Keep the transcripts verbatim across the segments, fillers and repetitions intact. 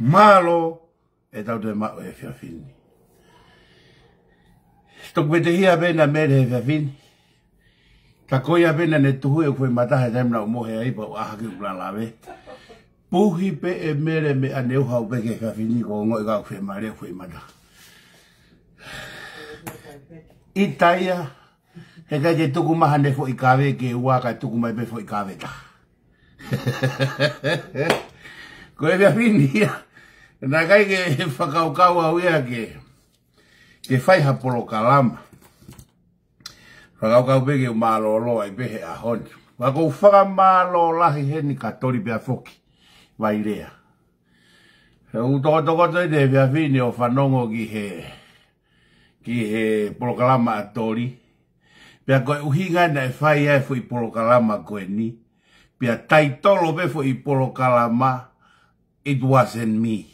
Mālō ʻetau toe maʻu he efiafi ni. Toku vetehia pē ʻa Mele he efiafi ni. Ka ko ia pē naʻa ne tuhu ʻeku foʻi mata he taimi naʻa ku mohe ai pea u ʻā hake ʻo lave. Puhi pē ʻe Mele meʻa ne uha pē ki he efiafi ni, ko e ongoʻi ka ʻoku fiemālie ʻeku foʻi mata. ʻIta ia, heʻikai ke tuku mai haʻane foʻi kave ke ua, kae tuku mai pē foʻi kave taha. Ko e efiafi ni ia, naʻe ʻikai ke fakakaukau au ia ke, ke fai ha polokalama. Fakakaukau pē ke u mālōlō ai pē he ʻaho ni. Pea ʻoku ou fakamālō lahi heni kia Toli pea foki Vailea. He ʻoku tokotokoto ʻi he efiafi ni ʻo fanongo ki he, ki he polokalama ʻa Toli. Pea ko e ʻuhinga naʻe fai ai e foʻi polokalama ko eni. Pea taitolo pē foʻi polokalama, It wasn't me.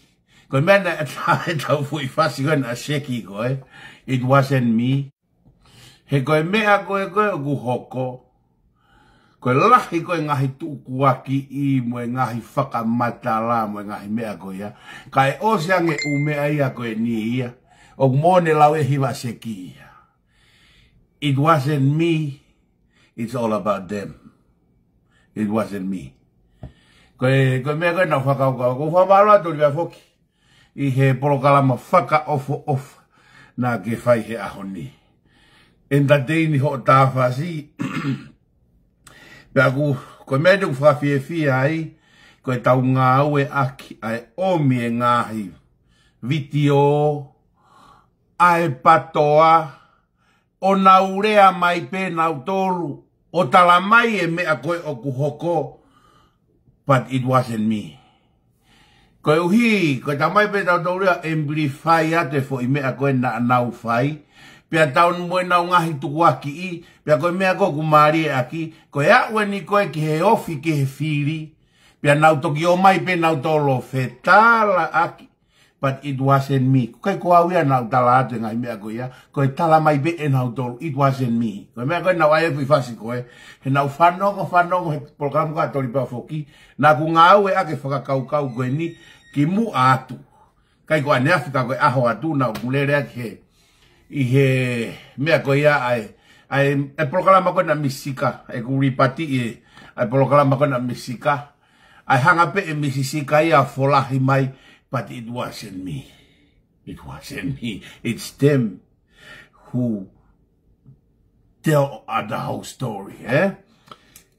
Ko e meʻa naʻe tā ʻetau foʻi fasi ko ē naʻa seki ko ē. It wasn't me. He ko e meʻa ko ē ko ē ʻoku hoko, ko e lahi ko ē ngaahi tuʻukuakiʻi mo e ngaahi fakamatala mo e ngaahi meʻa ko ia. Kae ʻosi ange ʻū meʻa ia ko eni ia. ʻOku mou lau e hiva seki ia. It wasn't me. It's all about them. It wasn't me. Ko e, ko e meʻa ko ē naʻa ku fakakaukau. ʻOku ou fakamālō atu Toli pea foki ʻi he polokalama fakaʻofoʻofa naʻa ke fai he ʻaho ni. Entertain hoʻo tā fasi. Pea ʻoku, ko e meʻa eni ʻoku fakafiefia ai, ko ʻetau ngāueʻaki ʻa e ʻomi e ngaahi vitiō, ʻa e patoa, ʻo nau lea mai pē nautolu, ʻo tala mai e meʻa ko ē ʻoku hoko, but it wasn't me. Koeʻuhi, ko e tala mai pē tautolu ia amplify atu e foʻi meʻa ko ē naʻa nau fai, pea tau mo ʻenau ngaahi tukuakiʻi, pea ko e meʻa ko ē ʻoku mālie ʻaki, ko e aʻu eni ko ē ki he ofi ki he fili, pea nau toki ō mai pē nautolu ʻo fetalaʻaki, but it wasn't me. Ko e ʻikai ko au ia naʻa ku tala atu e ngaahi meʻa ko ia. Ko e tala mai pē ʻe nautolu, it wasn't me. Ko e meʻa ko ē naʻa ku ʻai e foʻi fasi ko ē. He naʻa ku fanongo, fanongo he polokalama ko ē ʻa Toli pea foki. Naʻa ku ngāueʻaki e fakakaukau ko eni kimuʻa atu. ʻIkai ko ʻaneafi ka ko e ʻaho atu naʻa ku lele ʻaki he, ʻi he meʻa ko ia ʻa e, ʻa e, e polokalama ko ē naʻa Misika, ʻeku lipatiʻi e, ʻa e polokalama ko ē naʻa Misika. ʻA e hanga pē ʻe Misisika ia ʻo folahi mai, but it wasn't me. It wasn't me. It's them who tell the whole story, eh?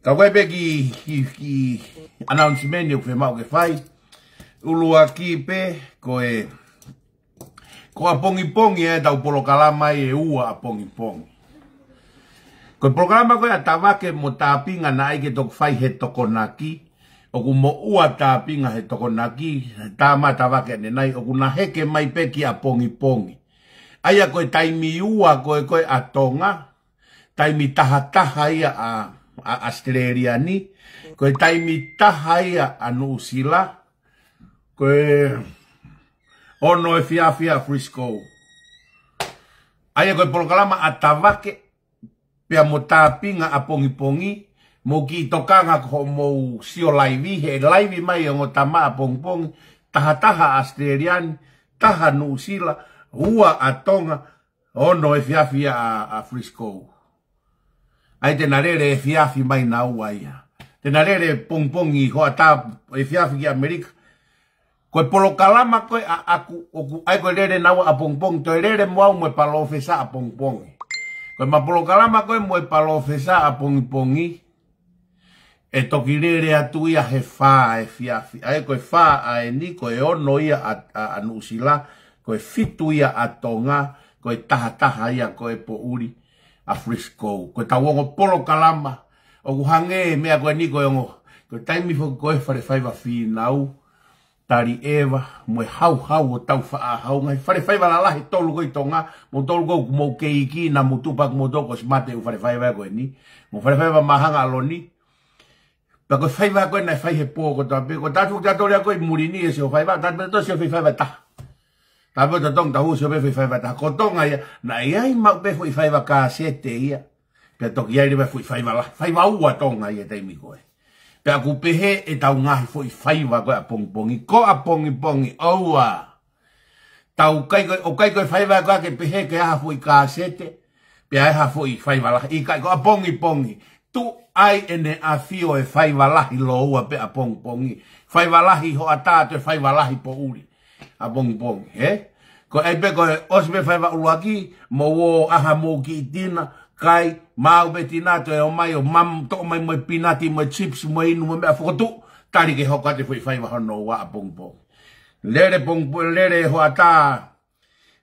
Ka ko e pē kiʻi, kiʻi, kiʻi announcement ʻoku fiemaʻu ke fai. ʻUluaki pē, ko e, ko ʻapongipongi ʻetau polokalama ʻi he ua ʻapongipongi. Ko e polokalama ko ē ʻa Tavake mo Tāpinga naʻe ʻikai ke toki fai he Tokonaki. ʻOku moʻua Tāpinga he Tokonaki, tā mai ʻa Tavake ʻanenai, ʻoku na heke mai pē ki ʻapongipongi. ʻA ia ko e taimi ua ko ē ko ē ʻa Tonga, taimi taha taha ia ʻa, ʻa ʻAositelēlia ni, ko e taimi taha ia ʻa Nuʻusila, ko e ono efiafi ʻa Frisco. ʻA ia ko e polokalama ʻa Tavake, pea mo Tāpinga ʻapongipongi, mou kiʻi tokanga ko hoʻomou sio laivi, he laivi mai e ongo tama ʻapongipongi, taha taha ʻAositelēlia ni, taha Nuʻusila, ua ʻa Tonga, ono efiafi ʻa, ʻa Frisco. ʻA ia te na lele efiafi mai naua ia. Te na lele pongipongi hoʻatā efiafi ki ʻAmelika. Ko e polokalama ko ē ʻaʻaku ʻoku ʻai ko e lele naua ʻapongipongi, toe lele mo au mo e palōfesa ʻapongipongi. Ko ʻema polokalama ko ē mo e palōfesa ʻapongipongi, ʻe toki lele atu ia he fā efiafi. ʻA ia ko e fā ʻa eni, ko e ono ia ʻa, ʻa, ʻa Nuʻusila, ko e fitu ia ʻa Tonga, ko e taha taha ia ko e poʻuli ʻa Frisco. Ko ʻetau ongo polokalama, ʻoku hangē e meʻa ko eni ko e ongo, ko e taimi foki ko ē Falefaiva Fīnau, Tali ʻEva, mo e Hauhau ʻo Taufaʻāhau, ngaahi Falefaiva lalahi ʻe tolu ko ē ʻi Tonga, moutolu ko ē ʻoku mou kei iiki, naʻa mou tupa ʻoku mou tō ko e smart e ʻū Falefaiva ko eni. Mo e Falefaiva Mahanga ʻa Loni, pea ko e faiva ko ē naʻe fai he pō kotoa pē, ko e tatu kia Toli ko ē ʻi muli ni ʻe sio faiva, tatu pē tō sio fai faiva ʻe taha. Tatu pē tō Tonga, tau sio pē fai faiva ʻe taha. Ko Tonga ia, naʻe ʻi ai maʻu pē foʻi faiva kāsete ia. Pea toki ʻi ai leva foʻi faiva lahi, faiva ua Tonga ia taimi ko ē. Pea ʻoku pehē ʻetau ngaahi foʻi faiva ko ē ʻapongipongi. Ko ʻapongipongi, ʻoua. Tau kai ko, ʻoku ʻikai ko e faiva ko ē ke pehē ke ʻai ha foʻi kāsete, pea ʻai ha foʻi faiva lahi. ʻIkai, ko ʻapongipongi. Tuʻu ai ʻEne ʻAfio e faiva lahi lōua pē ʻapongipongi. Faiva lahi hoʻatā, toe faiva lahi poʻuli ʻapongipongi, ē? Ko e ʻai pē ko e ʻosi pē faiva ʻuluaki, mou ō ʻai hamou kiʻi tina, kai, maʻu pē tina, toe ō mai ʻo mam, toʻo mai mo e pinati, mo e chips, mo e inu, mo e meʻa fokotuʻu, tali ke hoko atu e foʻi faiva hono ua ʻapongipongi. Lele pongipongi, lele hoʻatā,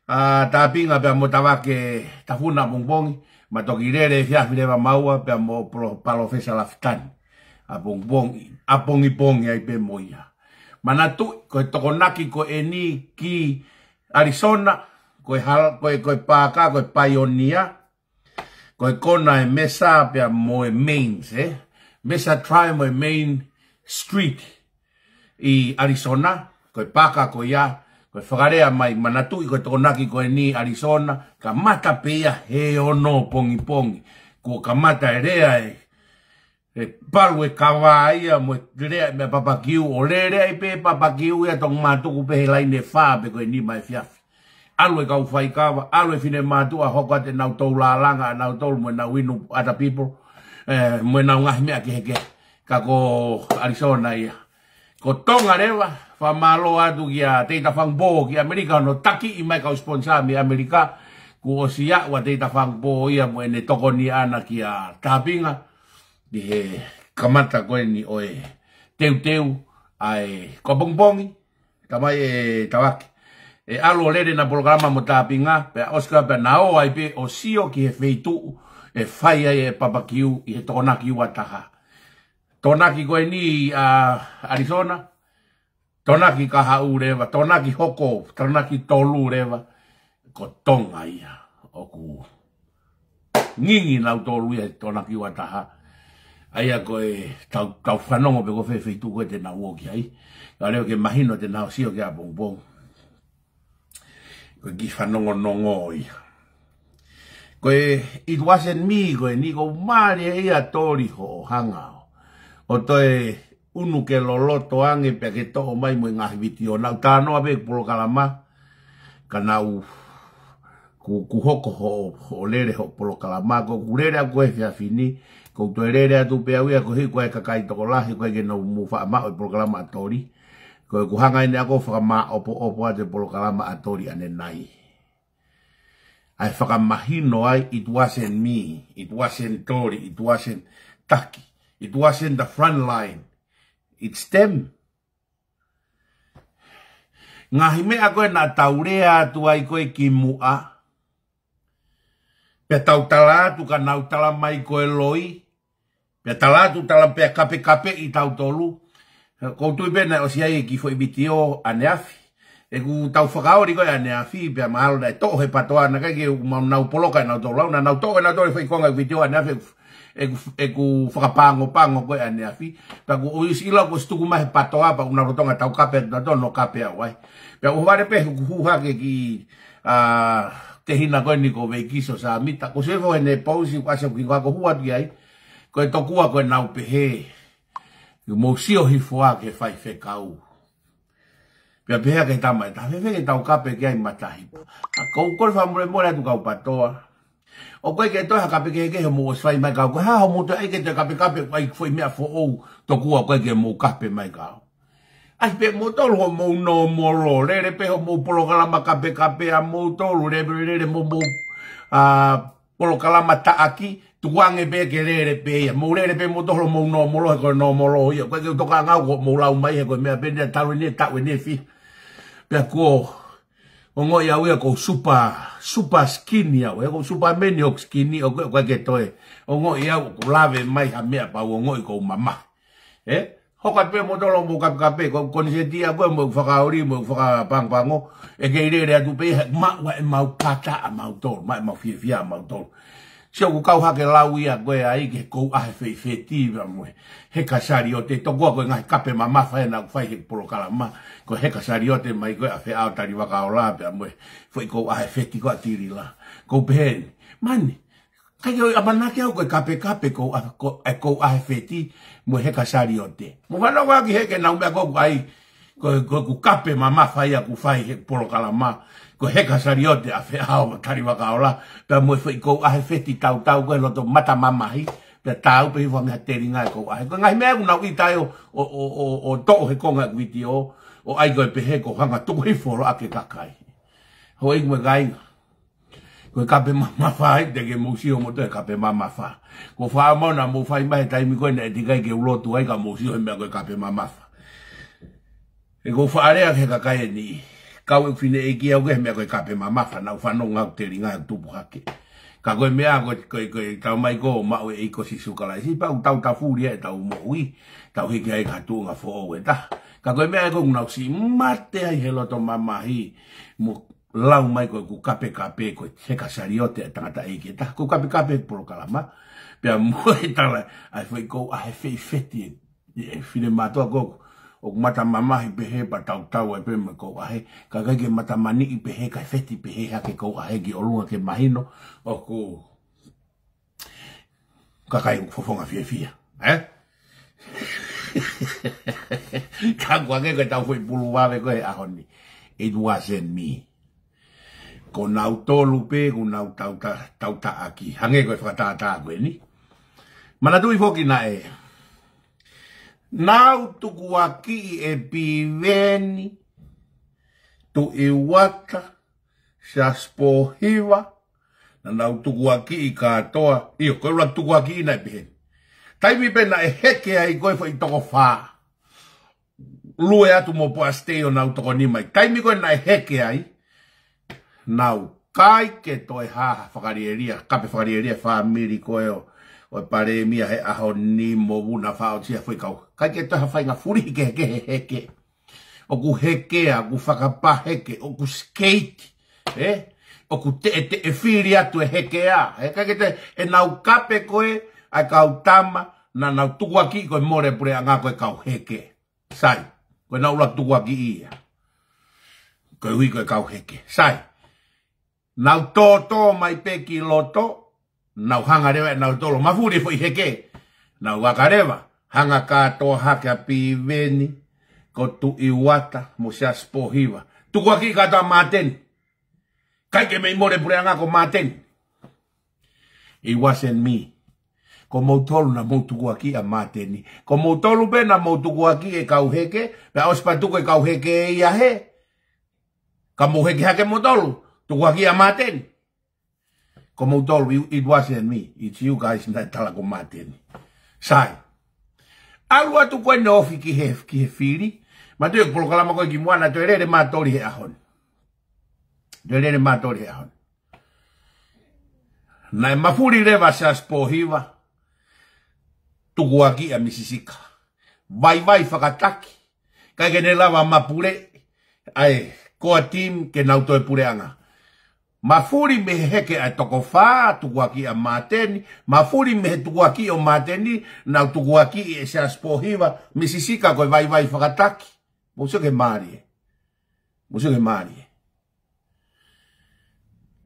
ʻa Tāpinga pea mo Tavake Tafuna ʻapongipongi, ma toki lele efiafi leva maua pea mo Palo-, Palōfesa Lafitani ʻapongipongi, ʻapongipongi ai pē mo ia. Manatuʻi, ko e Tokonaki ko eni ki ʻAlisona, ko e hal-, ko e, ko e paaka, ko e Paionia, ko e kona e Mesa pea mo e Main, ē? Mesa Drive mo e Main Street ʻi ʻAlisona, ko e paaka ko ia, ko e fakalea mai, manatuʻi ko e Tokonaki ko eni ʻAlisona, kamata pē ia he ono pongipongi, kuo kamata e lea e, e palu e kava ia mo e lea e meʻa papakiu, ʻo lele ai pē papakiu ia, tong mātuku pē he laine fā pē ko eni mai efiafi. ʻAlu e kau faikava, ʻalu e finemātuʻa hoko atu ʻenau tou lālanga, ʻenau tou mo ʻenau inu other people, ē, mo ʻenau ngaahi meʻa kehekehe. Ka ko ʻAlisona ia. Ko Tonga leva, fakamālō atu kia Teita Fangupō ki ʻAmelika, hono takiʻi mai kau sponsor mei ʻAmelika, kuo ʻosi aʻu ʻa Teita Fangupō ia mo ʻene tokoni ʻana kia Tāpinga, ki he kamata ko eni ʻo e teuteu ʻa e ko ʻapongipongi, tamai e Tavake. ʻE ʻalu ʻo lele ʻena polokalama mo Tāpinga, pea ʻosi ko ia pea na ō ai pē ʻo sio ki he feituʻu ʻe fai ai e papakiu ʻi he Tokonaki ua taha. Tokonaki ko eni ʻa ʻAlisona, Tokonaki kahaʻu leva, Tokonaki hoko, Tokonaki tolu leva, ko Tonga ia ʻoku ngingi nautolu ia he Tokonaki ua taha. ʻA ia ko e tau, tau fanongo pē ko fē feituʻu ko ē te nau ō ki ai. Ka leo ke mahino te nau sio ki ʻapongipongi. Ko e kiʻi fanongonongo ia. Ko e, it wasn't me, ko eni ʻoku mālie ia Toli hoʻo hanga ʻo, ʻo toe unu ke loloto ange pea ke toʻo mai mo e ngaahi vitiō. Naʻu talanoa pē polokalama, ka naʻu ku, ku hoko hoʻo, hoʻo lele hoʻo polokalama, ko ʻeku lele ʻaʻaku he efiafi ni, ko u toe lele atu pē au ia koeʻuhi ko e kakai tokolahi, ʻoku ʻikai ke nau mou faʻa maʻu e polokalama ʻa Toli. Ko ʻeku hanga eni ʻaʻaku ʻo fakamāopoopo atu e polokalama ʻa Toli ʻanenai. ʻA e fakamahino ai, it wasn't me, it wasn't Toli, it wasn't Taki, it wasn't the front line, it's them. Ngaahi meʻa ko ē naʻa tau lea atu ai ko ē kimuʻa, pea tau tala atu ka nau tala mai ko e loi, pea tala atu tala pea kapekapeʻi tautolu. Ko u tui pē naʻe ʻosi ʻai e kiʻi foʻi vitiō ʻaneafi. ʻEku tau fakaoli ko ē ʻaneafi, pea mahalo naʻe toʻo he patoa, naʻe ʻikai ke u mau nau poloka ʻenautolu au, naʻa nau toʻo ʻenautolu e foʻi konga e vitiō ʻaneafi, ʻeku, ʻeku, ʻeku fakapangopango ko ē ʻaneafi. Pea kuo u ʻosi ʻilo kuo ʻosi tuku mai he patoa, pea u na lotonga tau kape, na tono kape au ai. Pea u vale pē ʻeku hū hake ki, ʻa, tehina ko eni ko Veikiso Sāmita, ko se fo ʻene pousi, kuo ʻasi ʻeku kiʻi ngako hua ki ai. Ko e tokua ko ʻenau pehē, ʻoku mou sio hifo ā ki he faifekau. Pea pehē ki he tama, ʻe taha fēfē ke tau kape ki ai matahipa. ʻA, ko u kole fakamolemole atu kau patoa. ʻOku ʻikai ke toe ha kape kehekehe hoʻomou ʻosi fai mai, ka ko e hā hoʻomou toe ʻai ke toe kapekape, ʻai foʻi meʻa foʻou, tokua ʻoku ʻikai ke mou kape mai kau. ʻAi pē moutolu hoʻomou nōmolo, lele pē hoʻomou polokalama kapekape ʻamoutolu, lele, lele mo mou, ʻa, polokalama taʻaki, tukuange pē ke lele pē ia. Mou lele pē moutolu hoʻomou nōmolo, he ko e nōmolo ia. ʻOku ʻikai ke u tokanga au ko hoʻomou lau mai, he ko e meʻa pē eni talu eni, taʻu eni e fiha. Pea kuo ongoʻi au ia ko u super, super skinny au. He ko u Superman ʻoku skinny, ʻoku, ʻoku ʻikai ke toe ongoʻi au, ʻoku lave mai ha meʻa pea u ongoʻi ko u mamahi. Ē? Hoko atu pē moutolu hoʻomou kapekape, ko, koniseti ʻaʻaku ē mo ʻeku fakaoli, mo ʻeku fakapangopango, ʻe kei lele atu pē ia, maʻu ʻemau kata ʻamautolu, maʻu ʻemau fiefia ʻamautolu. Sio, ʻoku kau hake lau ia ko ē ai ki he Kouʻahe Feifeti pea mo e Heka Saliote, tokua ko e ngaahi kape mamafa ē naʻa ku fai he polokalama, ko e Heka Saliote mai ko ē ʻa Feʻao Talivakaola pea mo e foʻi Kouʻahe Feti ko ē ʻa Tilila. Ko u pehē ni, mani, ʻIkai ke u ʻamanaki au ko e kapekape ko ʻa, ko, ʻa e ko ʻa e feti mo e heka saliote. Mou fanongo ki he ʻeke ʻenau meʻa ko ʻoku ʻai, ko, ko ʻeku kape mamafa ia ʻoku fai he polokalama, ko e heka saliote ʻa Feʻao mo Talivakaola, pea mo e foʻi ko ʻa e feti tautau ko e loto mata mamahi, pea tau pē hifo ange ha telinga ʻe ko ʻa e. Ko e ngaahi meʻa ʻoku nau ʻita ai ʻo, ʻo, ʻo, ʻo, ʻo toʻo he konga ʻeku vitiō, ʻo ʻai ko e pehē ko hanga tuku hifo loa ke kakai. Houʻeiki mo e kāinga. Ko e kape mamafa ai, te ke mou sio mo toe kape mamafa. Ko e faʻa mau naʻa mou fai mai he taimi ko ē naʻe teʻeki ai ke u lotu ai ka mou sio he meʻa ko e kape mamafa. ʻE ko e faʻa lea ki he kakai ʻe niʻihi. Kau ʻeku fineʻeiki au ki he meʻa ko e kape mamafa, naʻa ku fanongo au telinga ʻeku tupu hake. Ka ko e meʻa ko e, ko e, ko e tau mai ko maʻu ʻe ʻEiki ko Sīsū Kalaisi, pea ʻoku tau tafuli ʻetau moʻui, tau hiki ai ka tuʻunga foʻou ʻe taha. Ka ko e meʻa ko ʻeku nau siʻi mate ai he loto mamahi, mo lau mai ko ʻeku kapekape ko e heka saliote ʻa e tangataʻeiki ʻe taha. Ko e kapekape he polokalama, pea mo e tala, ʻa e foʻi ko ʻa e fei feti ʻe, ʻe finemātuʻa ko ʻoku mata mamahi pehē pea tautau ai pē mo e ko ʻa e, ka ʻikai ke mata maniʻi pehē, ka feti pehē hake ko ʻa e ki ʻolunga ke mahino, ʻoku kakai ʻoku fofonga fiefia. Eh? Ka ko e hangē ko ʻetau foʻi pulu vave ko ē he ʻaho ni. It wasn't me. Ko nautolu pē, ko nau tauta, tautaʻaki. Hangē ko e fakatātā ko eni. Manatuʻi foki naʻe. Nau tukuakiʻi ʻe Piveni, Tuʻi Uata, Siaosi Pōhiva, naʻa nau tukuakiʻi kātoa, ʻio, ko e ʻuluaki tukuakiʻi naʻe pehē. Taimi pē naʻe heke ai ko e foʻi toko fā. Lue atu mo Poasi Tei ʻo nau toko nima ai. Taimi ko ē naʻe heke ai, naʻe ʻikai ke toe hā ha fakalielia, kape fakalielia fāmili ko ē ʻo, ʻo e palēmia he ʻaho ni mo Vuna Faʻotia foʻi kau. ʻIkai ke toe hā ha faʻahinga fulihi kehekehe he heke. ʻOku hekea, ʻoku fakapaheke, ʻoku sikeiti, ē? ʻOku teʻeteʻe fili atu e hekea, ē? ʻIkai ke toe, ʻenau kape ko ē, ʻa e kau tama, naʻa nau tukuakiʻi ko e mole puleʻanga ko e kau heke. Sai, ko ʻenau ʻuluaki tukuakiʻi ia. Koeʻuhi ko e kau heke. Sai. Nau tōtō mai pē ki loto, nau hanga leva ʻe nautolu ʻo mafuli e foʻi heke. Nau aka leva, hanga kātoa hake ʻa Piveni, ko Tuʻi Uata, mo Siaosi Pōhiva. Tukuakiʻi kātoa ʻa Māteni. ʻIkai ke mei mole puleʻanga ko Māteni. It wasn't me. Ko moutolu naʻa mou tukuakiʻi ʻa Māteni. Ko moutolu pē naʻa mou tukuakiʻi e kau heke, pea ʻosi pē tuku e kau heke ia hē. Ka mou heke hake moutolu, tukuakiʻi ʻa Māteni. Ko moutolu, it, it wasn't me. It's you guys naʻe tala ko Māteni. Sai. ʻAlu atu ko ē naʻe ofi ki he, ki he fili. Manatuʻi e polokalama ko ē kimuʻa naʻe toe lele Māteni he ʻaho ni. Toe lele Māteni he ʻaho ni. Naʻe mafuli leva Siaosi Pōhiva. Tukuakiʻi ʻa Misi Sika. Vaivai fakataki. ʻIkai ke ne lava mapuleʻi ʻa e core team ke nau toe puleʻanga. Mafuli mei he heke ʻa e toko fā, tukuakiʻi ʻa Māteni. Mafuli mei he tukuakiʻi ʻo Māteni, nau tukuakiʻi ʻe Siaosi Pōhiva, Misi Sika ko e vaivai fakataki. Mou sio ki he mālie. Mou sio ki he mālie.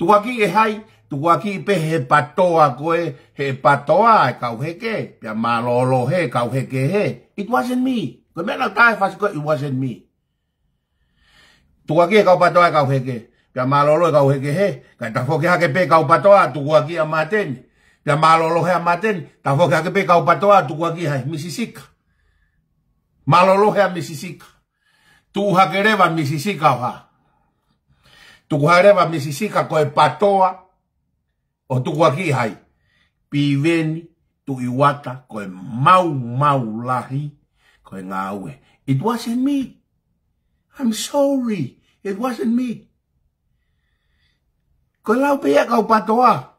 Tukuakiʻi ʻe hai, tukuakiʻi pē he PATOA ko ē, he PATOA e kau heke, pea mālōlō he kau heke hē. It wasn't me. Ko e meʻa naʻa ku tā he fasi ko ē, it wasn't me. Tukuakiʻi e kau PATOA e kau heke, pea mālōlō e kau heke hē, kae tafoki hake pē kau PATOA, tukuakiʻi ʻa Māteni. Pea mālōlō he ʻa Māteni, tafoki hake pē kau PATOA, tukuakiʻi hai, Misi Sika. Mālōlō he ʻa Misi Sika. Tuʻu hake leva Misi Sika ʻo hā. Tuku hake leva Misi Sika ko e PATOA, ʻo tukuakiʻi hai. Piveni, Tuʻi Uata, ko e maumau lahi, ko e ngāue. It wasn't me. I'm sorry. It wasn't me. Ko e lau pē ia kau PATOA.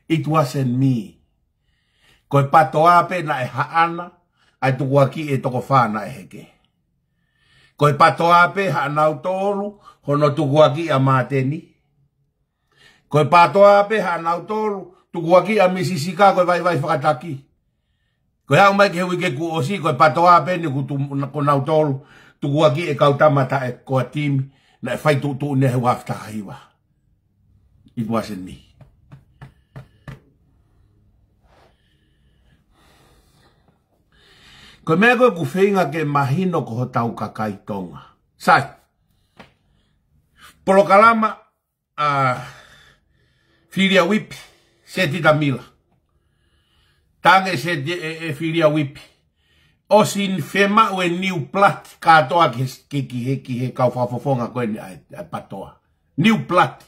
It wasn't me. Ko e PATOA pē naʻe haʻana, ʻa e tukuakiʻi e toko fā naʻe heke. Ko e PATOA pē haʻanautolu, hono tukuakiʻi ʻa Māteni. Ko e PATOA pē haʻanautolu, tukuakiʻi ʻa Misi Sika ko e vaivai fakataki. Ko e aʻu mai ki he uike kuo ʻosi, ko e PATOA pē eni kuo tu-, ko nautolu, tukuakiʻi e kau tama taʻe core team, Naʻe fai tuʻutuʻuni he ua afe taha hiva. It wasn't me. Ko e meʻa ko ē ʻoku feinga ke mahino ko hotau kakai Tonga. Sai. Polokalama ʻa Filia Whippi, Setita Mila. Tangi Seti ʻe, ʻe Filia Whippi. ʻOsi fiemaʻu e new blood kātoa ki he, ki, ki he, ki he kau fakafofonga ko eni ʻa e, ʻa e PATOA. New blood.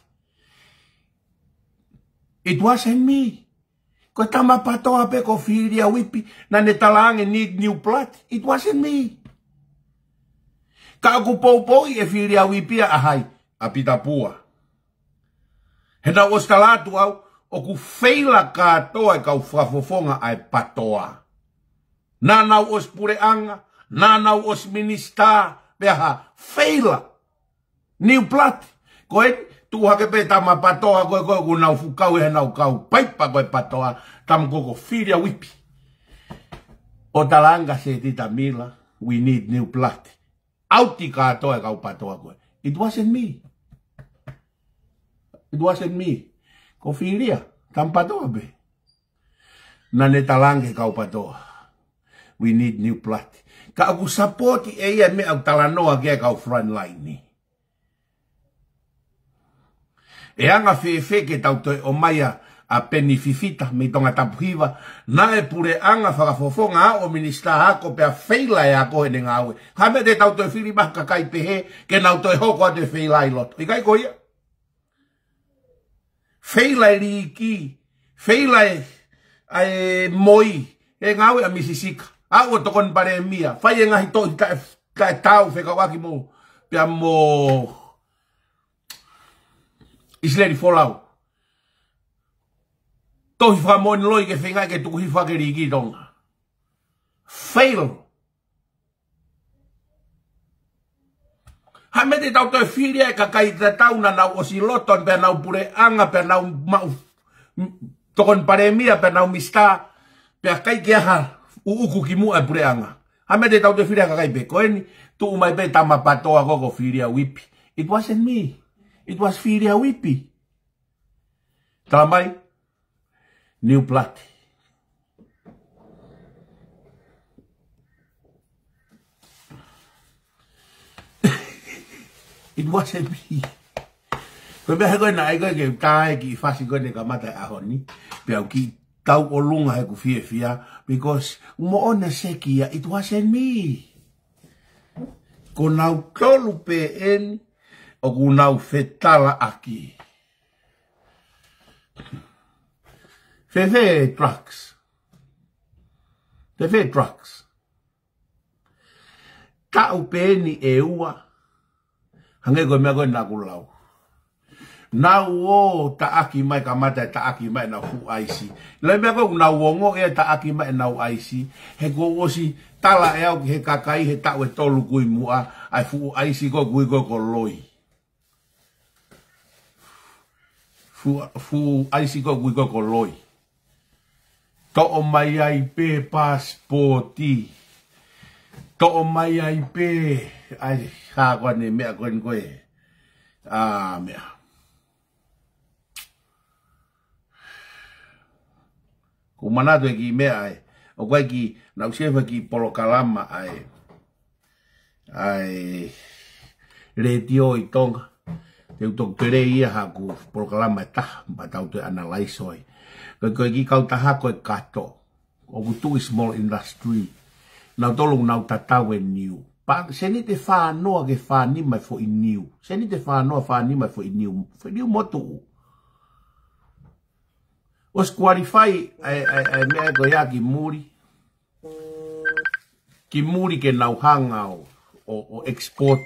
It wasn't me. Ko e tama PATOA pē ko Filia Whippi, naʻa ne talaange need new blood. It wasn't me. Ka ʻoku poupouʻi ʻe Filia Whippi ʻa hai, ʻa Pita Pua. He naʻá ku ʻosi tala atu au, ʻoku feila kātoa e kau fakafofonga ʻa e PATOA. Naʻa nau ʻosi puleʻanga, naʻa nau ʻosi minisitā, pea ha feila. New blood. Ko e tuʻu hake pē tama PATOA ko ē, ko ē ʻoku nau fuʻu kau he nau kau paipa ko e PATOA, tama ko ē ko Filia Whippi. ʻO talaange Setita Mila, we need new blood. ʻAuti kātoa e kau PATOA ko ē. It wasn't me. It wasn't me. Ko Filia, tama PATOA pē. Naʻa ne talaange kau PATOA. We need new blood. Ka ʻoku sapoti ʻe ia e meʻa ʻoku talanoa ki ai e kau frontline ni. ʻE anga fēfē ke tau toe ʻomai ʻa, ʻa Peni Fifita mei Tongatapu Hiva, naʻe puleʻanga fakafofonga ʻo minisitā ako pea feila e ako ʻene ngāue. Ka meʻa te tau toe fili mai ha kakai pehē, ke nau toe hoko atu e feila ʻi loto. ʻIkai ko ia. Feila e liiki, feila e, ʻa e moi, e ngāue ʻa Misi Sika. ʻAlu ʻo tokoni palēmia, fai e ngaahi tohi taʻe, taʻe taau fekauʻaki mo, pea mo ʻIsileli Folau. Tohi fakamoʻoni loi ke feinga ke tuku hifo ʻaki e liiki ʻi Tonga. Fail. Ha meʻa te tau toe fili ai e kakai tatau naʻa nau ʻosi loto pea nau puleʻanga pea nau maʻu tokoni palēmia pea nau minisitā pea ʻikai ke ʻi ai ha ʻuʻuku ki muʻa e puleʻanga. Ha meʻa te tau toe fili ai e kakai pē ko eni, tuʻu mai pē tama PATOA ko ē ko Filia Whippi. It wasn't me. It was Filia Whippi. Tala mai, new blood. It wasn't me. Ko e meʻa he ko ē naʻe ʻai ko ē ke tā e kiʻi fasi ko ē ne kamata e ʻaho ni. Pea u kiʻi tau ʻolunga he ʻeku fiefia. Because moʻoni seki ia, it wasn't me. Ko nautolu pē eni, ʻoku nau fetalaʻaki. Fēfē drugs. Fēfē drugs. Taʻu pē eni ʻe ua. Hangē ko e meʻa ko ē naʻá ku lau. Nau ō taʻaki mai kamata e taʻaki mai ʻenau fuʻu ʻaisi. Lai meʻa ko ē ʻoku nau ongoʻi e taʻaki mai ʻenau ʻaisi. He kuo ʻosi tala ʻe au ki he kakai he taʻu ʻe tolu kui muʻa. ʻA e fuʻu ʻaisi ko ē kui ko ē ko loi. Fuʻu, fuʻu ʻaisi ko ē kui ko ē ko loi. Toʻo mai ai pē pasipoti. Toʻo mai ai pē, ʻai, hā ko eni meʻa ko eni ko ē. ʻA, meʻa. Ko u manatu e kiʻi meʻa ē. ʻOku ʻi ai e kiʻi, naʻá ku siefa e kiʻi polokalama ʻa e ʻa e letiō ʻi Tonga. Te u toki pele ia haʻaku polokalama ʻe taha, pea tau toe analaiso ai. Ko e, ko e kiʻi kautaha ko e Kato. ʻOku tuʻu ʻi small industry. Nautolu ʻoku nau tatau e niu. Pea, seniti ʻe fā noa ki he fā nima e foʻi niu. Seniti ʻe fā noa, fā nima e foʻi niu. Foʻi niu mo tuʻu. ʻOsi qualify ʻa e, ʻa e, ʻa e meʻa ko ia ki muli. Ki muli ke nau hanga ʻo, ʻo, ʻo export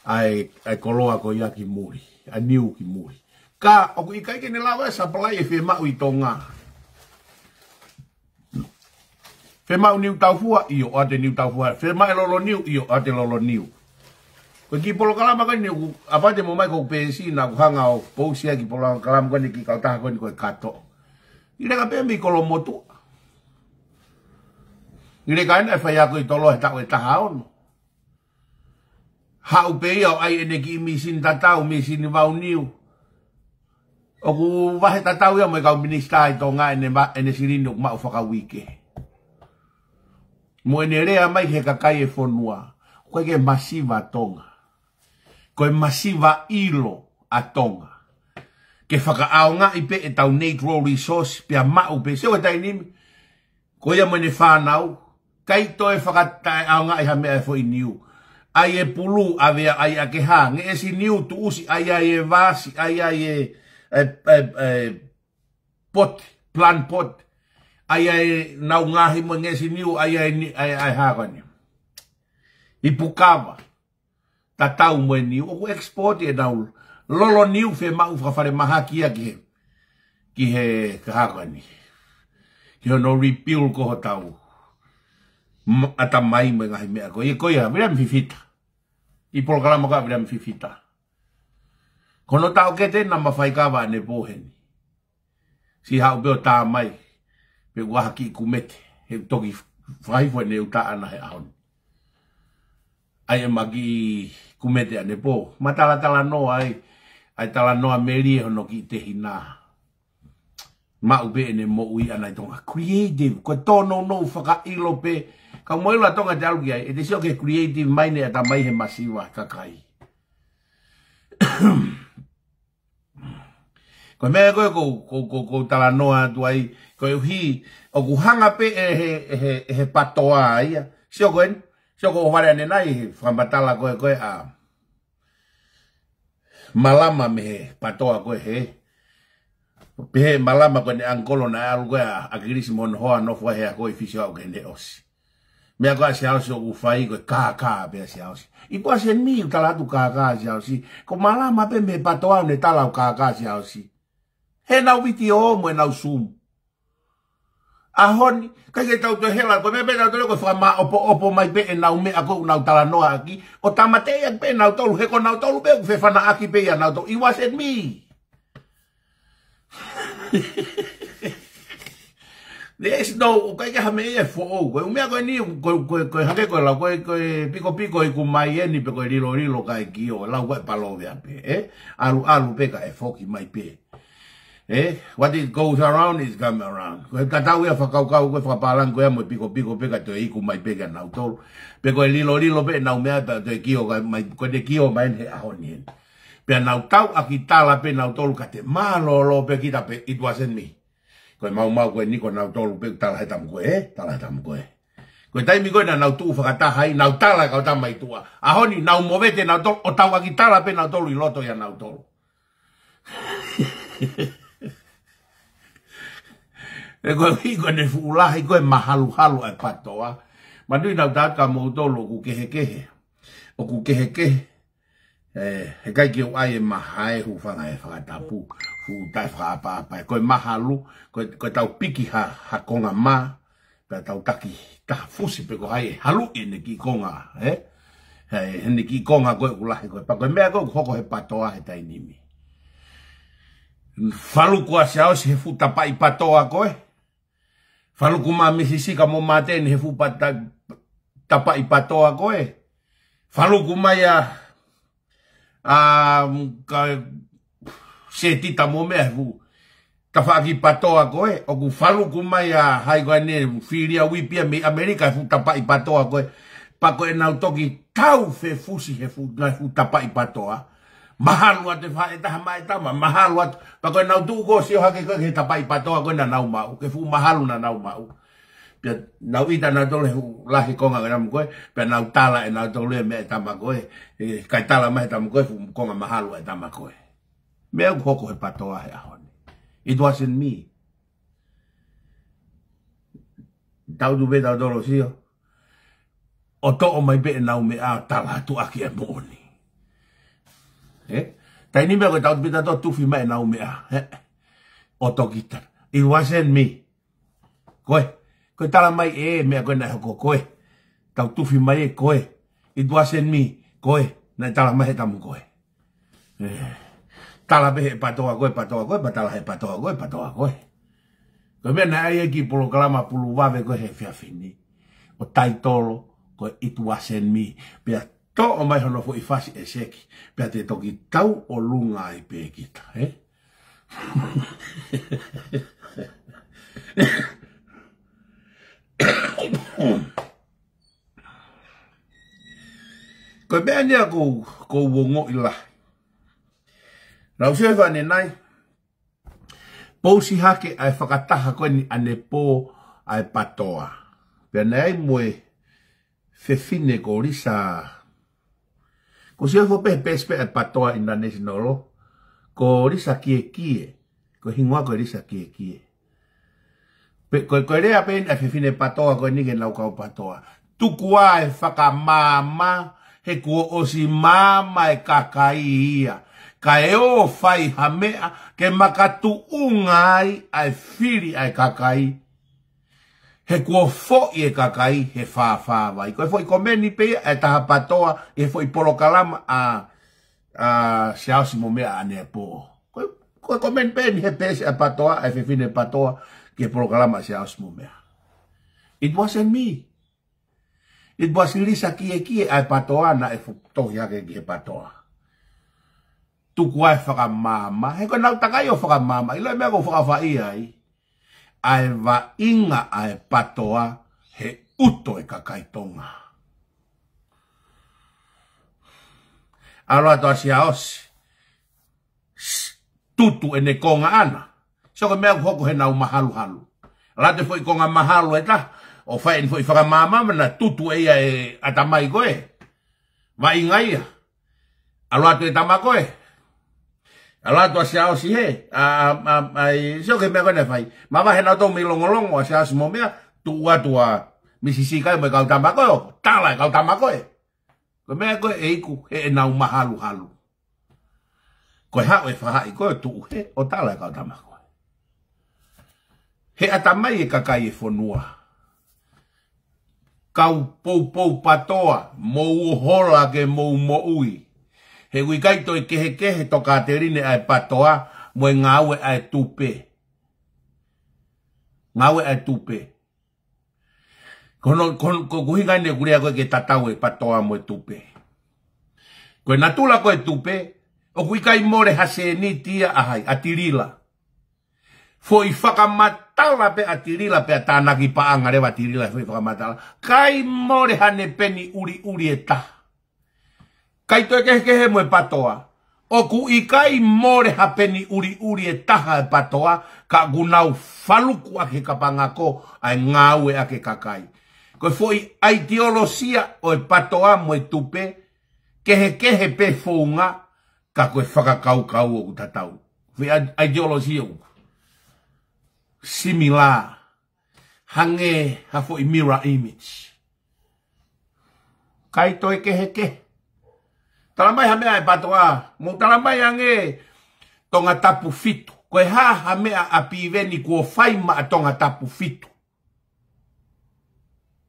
ʻa e, ʻa e koloa ko ia ki muli, ʻa e niu ki muli. Ka ʻoku ʻikai ke ne lava e supply ʻe fiemaʻu ʻi Tonga. Fiemaʻu niu taufua, ʻio, ʻoatu e niu taufua. Fiemaʻu e lolo niu, ʻio, ʻoatu e lolo niu. Ko e kiʻi polokalama ko eni, ʻoku, ʻa pau te mou ʻomai ko e peesi naʻá ku hanga ʻo pousi ai e kiʻi polokalama ko eni ki he kautaha ko eni ko e Kato. ʻI leka pē mei Kolomotuʻa. ʻI leka ena ʻe faiako ʻi Toloa he taʻu ʻe taha ono. Haʻu pē ia ʻo ʻai ʻene kiʻi mīsini tatau, mīsini vau niu. ʻOku vahe tatau ia mo e kau minisitā ʻi Tonga ʻene ma-, ʻene silini ʻoku maʻu fakauike. Mo ʻene lea mai ki he kakai e fonua. Ko e ke masiva Tonga. Ko e masiva ʻilo ʻa Tonga. Ke fakaʻaongaʻi pē ʻetau natural resource pea maʻu pē. Sio ki he taimi ni, ko ia mo ʻene fānau, ʻikai toe fakataʻeʻaongaʻi ha meʻa e foʻi niu. ʻAi e pulu, ʻave ʻa e ʻai ʻa ke hā, ngeʻesi niu tuʻusi, ʻai ʻa e vasi, ʻai ʻa e, e, e, e, pot, plant pot. ʻAi ʻa e nau ngaahi mo e ngeʻesi niu, ʻai ʻa e ni-, ʻai, ʻai hā ko eni. Ipu kava. Tatau mo e niu, ʻoku export ʻenau lolo niu fiemaʻu fakafakafalemahaki ia ki he, ki he kahakani. Ki hono rebuild ko hotau. M-, ʻatamai mo e ngaahi meʻa ko ia, ko ia, Viliami Fifita. ʻI polokalama ko ia Viliami Fifita. Ko hono taʻokete naʻa ma faikava ʻanepō heni. Siʻi haʻu pē ʻo tā mai, pe ʻoku ʻi ai ha kiʻi kumete, he toki fai foʻi ne u tā ʻana he ʻaho ni. ʻAi ʻema kiʻi kumete ʻanepō, ma talatalanoa ai, ʻai talanoa melie hono kiʻi tehina. Maʻu pē ʻene moʻui ʻana ʻi Tonga. Creative, ko e tōnounou fakaʻilo pē, ka mo ʻilo ʻa Tonga te ʻalu ki ai, ʻe te sio ki he creative mai ne ʻatamai he masiva kakai. Ko e meʻa ko ē ʻoku ou, ʻoku ou, ʻoku ou, ʻoku ou talanoa atu ai, koeʻuhi, ʻoku hanga pē ʻe he, ʻe he, ʻe he patoa ia. Sio ko eni, sio ko ʻOvale ʻanenai he fakamatala ko ē, ko ē ʻa Malama mei he patoa ko ē he. Pehē ʻe Malama ko ʻene ʻangikolo naʻe ʻalu ko ē ʻa, ʻa ʻAkilisi mo hono hoa nofo he ako ʻi Fisi ʻo aʻu ki heʻene ʻosi. Meʻa ko ē ʻa Siaosi ʻoku fai ko e kākā pē ʻa Siaosi. It wasn't me ʻoku tala atu kākā ʻa Siaosi. Ko Malama pē mei he patoa ʻoku ne tala ʻoku kākā ʻa Siaosi. He ʻenau vitiō mo ʻenau Zoom. ʻAho ni, ʻikai ke tau toe hela, ko e meʻa pē tau toe ko e fakamāʻopoʻopo mai pē ʻenau meʻa ko ē ʻoku nau talanoa ʻaki. ʻO tāmateʻi ʻaki pē ʻenau tolu, he ko nau tolu pē ʻoku fefanaʻaki pē ia nau tolu. It wasn't me. There is no, ʻoku ʻikai ke ha meʻa ia ʻe foʻou. Ko e ʻū meʻa ko eni, ko, ko, ko e hake ko e lau, ko e, ko e pikopiko ʻi kumai eni pe ko e lilolilo kae kio, lau ko e palōveape, ē? ʻAlu, ʻalu pē kae foki mai pē. Ē? What is goes around is come around. Ko e tatau ia fakakaukau, ko e fakapālangi ko ia mo e pikopiko pē kae toe iku mai pē kia nautolu. Pe ko e lilolilo pē ʻenau meʻa pea toe kio kae mai, ko ʻene kio mai he ʻaho ni eni. Pea nau tauʻaki tala pē nautolu ka te mālōlō pē kita pē, it wasn't me. Ko e maumau ko eni ko nautolu pē tala he tamu ko ē, tala he tamu ko ē. Ko e taimi ko ē naʻa nau tuʻu fakataha ai, nau tala e kau tama ʻi tuʻa. ʻAho ni nau movete nautolu, ʻo tauʻaki tala pē nautolu ʻi loto ia nautolu. Ē koeʻuhi ko ʻene fuʻu lahi ko e mahaluhalu ʻa e patoa. Manatuʻi naʻa ku tala atu kia moutolu ʻoku kehekehe. ʻOku kehekehe. Ē, he ʻikai ke u ʻai ʻema hae hūfanga he fakatapu. Fuʻu taʻefakaʻapaʻapa. Ko e mahalu, ko e, ko e tau piki ha, ha konga mā. Pea tau taki taha fusi pe ko hai ʻe haluʻi ʻene kiʻi konga, ē? He, ʻene kiʻi konga ko ē ʻoku lahi ko ē. Pea ko e meʻa ko ē ʻoku hoko he patoa he taimi ni. Faluku ʻa Siaosi he fuʻu tapaʻi patoa ko ē. Faluku mai Misisika mo Māteni he fuʻu pata-, tapaʻi patoa ko ē. Faluku mai ʻa ʻa, ka, Setita mo meʻa he fuʻu tafaʻaki patoa ko ē, ʻoku faluku mai ʻa hai ko ē ne Filia Uipia mei ʻAmelika he fuʻu tapaʻi patoa ko ē, pea ko ʻenau toki tau fefusi he fuʻu, ngaahi fuʻu tapaʻi patoa. Mahalu atu e faʻē taha maʻa e tama, mahalu atu, pea ko ʻenau tuʻu ko ē ʻo sio hake ko ē ki he tapaʻi patoa ko ē naʻa nau maʻu, ki he fuʻu mahalu naʻa nau maʻu. Pea nau ʻita nautolu he fuʻu lahi konga ʻa e tama ko ē, pea nau tala ʻe nautolu e meʻa ʻa e tama ko ē, ē, kae tala mai he tama ko ē, fuʻu konga mahalo ʻa e tama ko ē. Meʻa ʻoku hoko he patoa he ʻaho ni. It wasn't me. Tau tuʻu pē tautolu ʻo sio. ʻO toʻo mai pē ʻenau meʻa ʻo tala atu ʻaki e moʻoni. Ē? Taimi ni meʻa ko e tau tuʻu pē tautolu ʻo tufi mai ʻenau meʻa. Ē? ʻO toki tala. It wasn't me. Ko ē, ko e tala mai ē, meʻa ko ē naʻe hoko ko ē. Tau tufi mai ē, ko ē. It wasn't me, ko ē, naʻe tala mai he tama ko ē. Ē, tala pē he patoa ko ē, patoa ko ē, pea tala he patoa ko ē, patoa ko ē. Ko e meʻa naʻe ʻai e kiʻi polokalama pulu vave ko ē he efiafi ni. ʻO taitolo, ko e It wasn't me. Pea Toʻo mai hono foʻi fasi ʻe seki, pea te toki tau ʻolunga ai pē kita, ē? Ko e meʻa ni ia ʻoku ou, ʻoku ou ongoʻi lahi. Naʻá ku sio he fānau nai, pousi hake ʻa e fakataha ko eni ʻanepō ʻa e PATOA. Pea naʻe ʻi ai mo e fefine ko Lisa. Ko e C E O pē, pē, pē ʻa e PATOA International, ko Lisa Kiekie. Ko e hingoa ko Lisa Kiekie. Pea ko e, ko e lea pē eni ʻa e fefine PATOA ko eni ki heʻenau kau PATOA: Tuku ā e fakamaama, he kuo ʻosi maama e kakai ia. Kae ō fai ha meʻa ke makatuʻunga ai ʻa e fili ʻa e kakai. He kuo foʻi e kakai he fāfā vai. Ko e foʻi komeni pē ia ʻa e taha PATOA ʻi he foʻi polokalama ʻa, ʻa Siaosi mo Meʻa ʻanepō. Ko e, ko e komeni pē eni he peesi ʻa e PATOA, ʻa e fefine PATOA, ki he polokalama ʻa Siaosi mo Meʻa. It wasn't me. It was Lisa Kiekie ʻa e PATOA naʻe fo-, tohi hake ki he PATOA. Tuku ā e fakamaama, he ko ʻenau takai ʻo fakamaama. ʻIlo e meʻa ʻoku ou fakaʻofaʻia ai? ʻA e vaʻinga ʻa e PATOA he ʻuto e kakai Tonga. ʻAlu atu ʻa Siaosi, tutu ʻene konga ʻana. Sio ko e meʻa ʻoku hoko heʻenau mahaluhalu. ʻAlu atu e foʻi konga mahalo ʻe taha, ʻo fai ʻene foʻi fakamaama, naʻe tutu ʻe ia e ʻatamai ko ē. Vaʻinga ia. ʻAlu atu e tama ko ē. ʻAlu atu ʻa Siaosi hē. ʻA, ʻa, ʻa, ʻa, ʻi, sio ki he meʻa ko ē naʻe fai. Mavahe nautolu mei Longolongo ʻa Siaosi mo Meʻa, tuʻu atu ʻa Misisi Kai mo e kau tama ko ē, ʻo tala e kau tama ko ē. Ko e meʻa ko ē ʻe iku heʻenau mahaluhalu. Ko e haʻu e faʻahi ko ē ʻo tuʻu hē ʻo tala e kau tama ko ē. He ʻatamai e kakai e fonua. Kau poupou PATOA, mou hola ke mou moʻui. He ʻoku ʻikai toe kehekehe tokāteline ʻa e PATOA mo e ngāue ʻa e tupe. Ngāue ʻa e tupe. Ko hono, ko hono, ko e ʻuhinga eni ʻeku lea ko ē ke tatau e PATOA mo e tupe. Ko e natula ko ē e tupe, ʻoku ʻikai mole ha sēniti ia ʻa hai, ʻa Tilila. Foʻi fakamatala pē ʻa Tilila pea tānaki paʻanga leva ʻa Tilila, foʻi fakamatala. ʻIkai mole haʻane peni ʻuliʻuli ʻe taha. ʻIkai toe kehekehe mo e PATOA. ʻOku ʻikai mole ha peni ʻuliʻuli ʻe taha e PATOA, ka ʻoku nau faluku ʻaki he kapangako ʻa e ngāue ʻaki e kakai. Ko e foʻi ʻaitiolosia ʻo e PATOA mo e tupe, kehekehe pē founga, ka ko e fakakaukau ʻoku tatau. Foʻi ʻai-, ʻaitiolosia ʻoku similar. Hangē ha foʻi mirror image. ʻIkai toe kehekehe. Tala mai ha meʻa ʻe PATOA, mou tala mai ange Tongatapu fitu. Ko e hā ha meʻa ʻa Piveni kuo fai maʻa Tongatapu fitu?